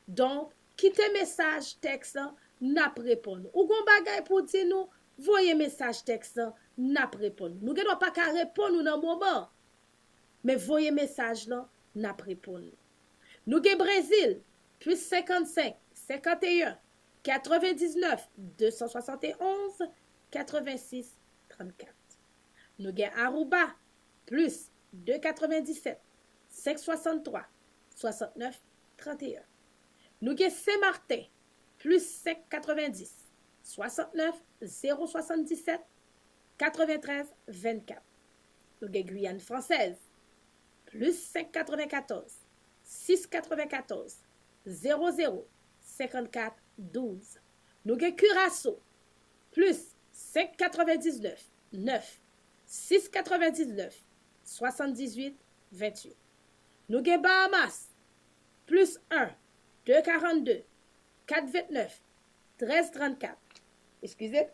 Donk, kite mesaj tèks lan, n ap reponn. Ou gon bagay pou di nou, voye mesaj tèks lan, n ap reponn. Nou gendwa pa ka reponn ou nan moman, men voye mesaj lan, n ap reponn. Nou gen Brezil, plis senkannsenk, senkanteyen, katrevendiznèf, de san swasanteonz, katrevensis, trannkat. Nou gen Aruba, plis de katrevendisèt, senk swasanntwa, swasantnèf, tranteyen. Nou gen Sen Maten, plis senk katrevendis, swasantnèf, zewo swasanndisèt, katreventrèz, vennkat. Nou gen Giyàn Fransèz, plis senk katrevenkatòz, sis katrevenkatòz, zewo zewo, senkannkat, douz. Nou gen Kiraso, plis senk katrevendiznèf, nèf, sis katrevendiznèf, swasanndizuit, ventuit. Nou gen Bahamas, plis en, de karannde, kat ventnèf, trèz trannkat. Eskize.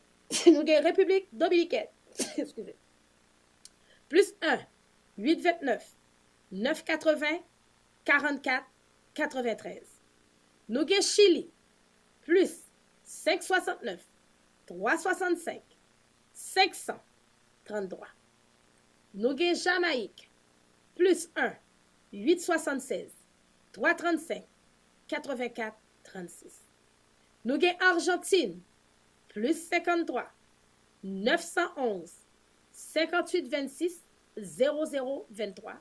Nou gen Repiblik Dominikèn. Eskize. Plis en, uit ventnèf, nèf katreven, karannkat, katreventrèz. Nou gen Chili, plis senk swasantnèf, twa swasannsenk, senk san, tranntwa. Nou gen Jamayik, plis en, uit swasannsèz, twa trannsenk, katrevenkat, trannsis. Nou gen Ajantin, plis senkanntwa, nèf san onz, senkantuit vennsis, zewo zewo venntwa.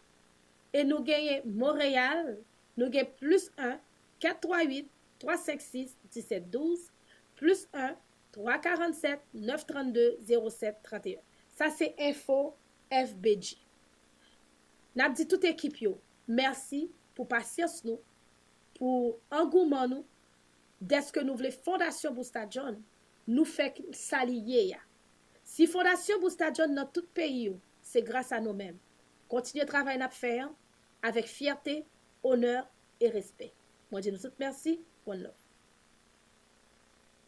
E nou genyen Monreyal, nou gen plis en, kat twa uit, twa senk sis, disèt douz, plis en, twa karannsèt, nèf trannde, zewo sèt tranteyen. Sa se enfo F B G. N ap di tout ekip yo, mèsi pou pasyans nou, pou angouman nou, dèske nou vle Fondasyon Busta John, nou fè k-, sa li ye a. Si Fondasyon Busta John nan tout peyi yo, se gras a nou menm. Kontinye travay n ap fè an avèk fyète, onè e respè. Mwen di nou tout mèsi, one love.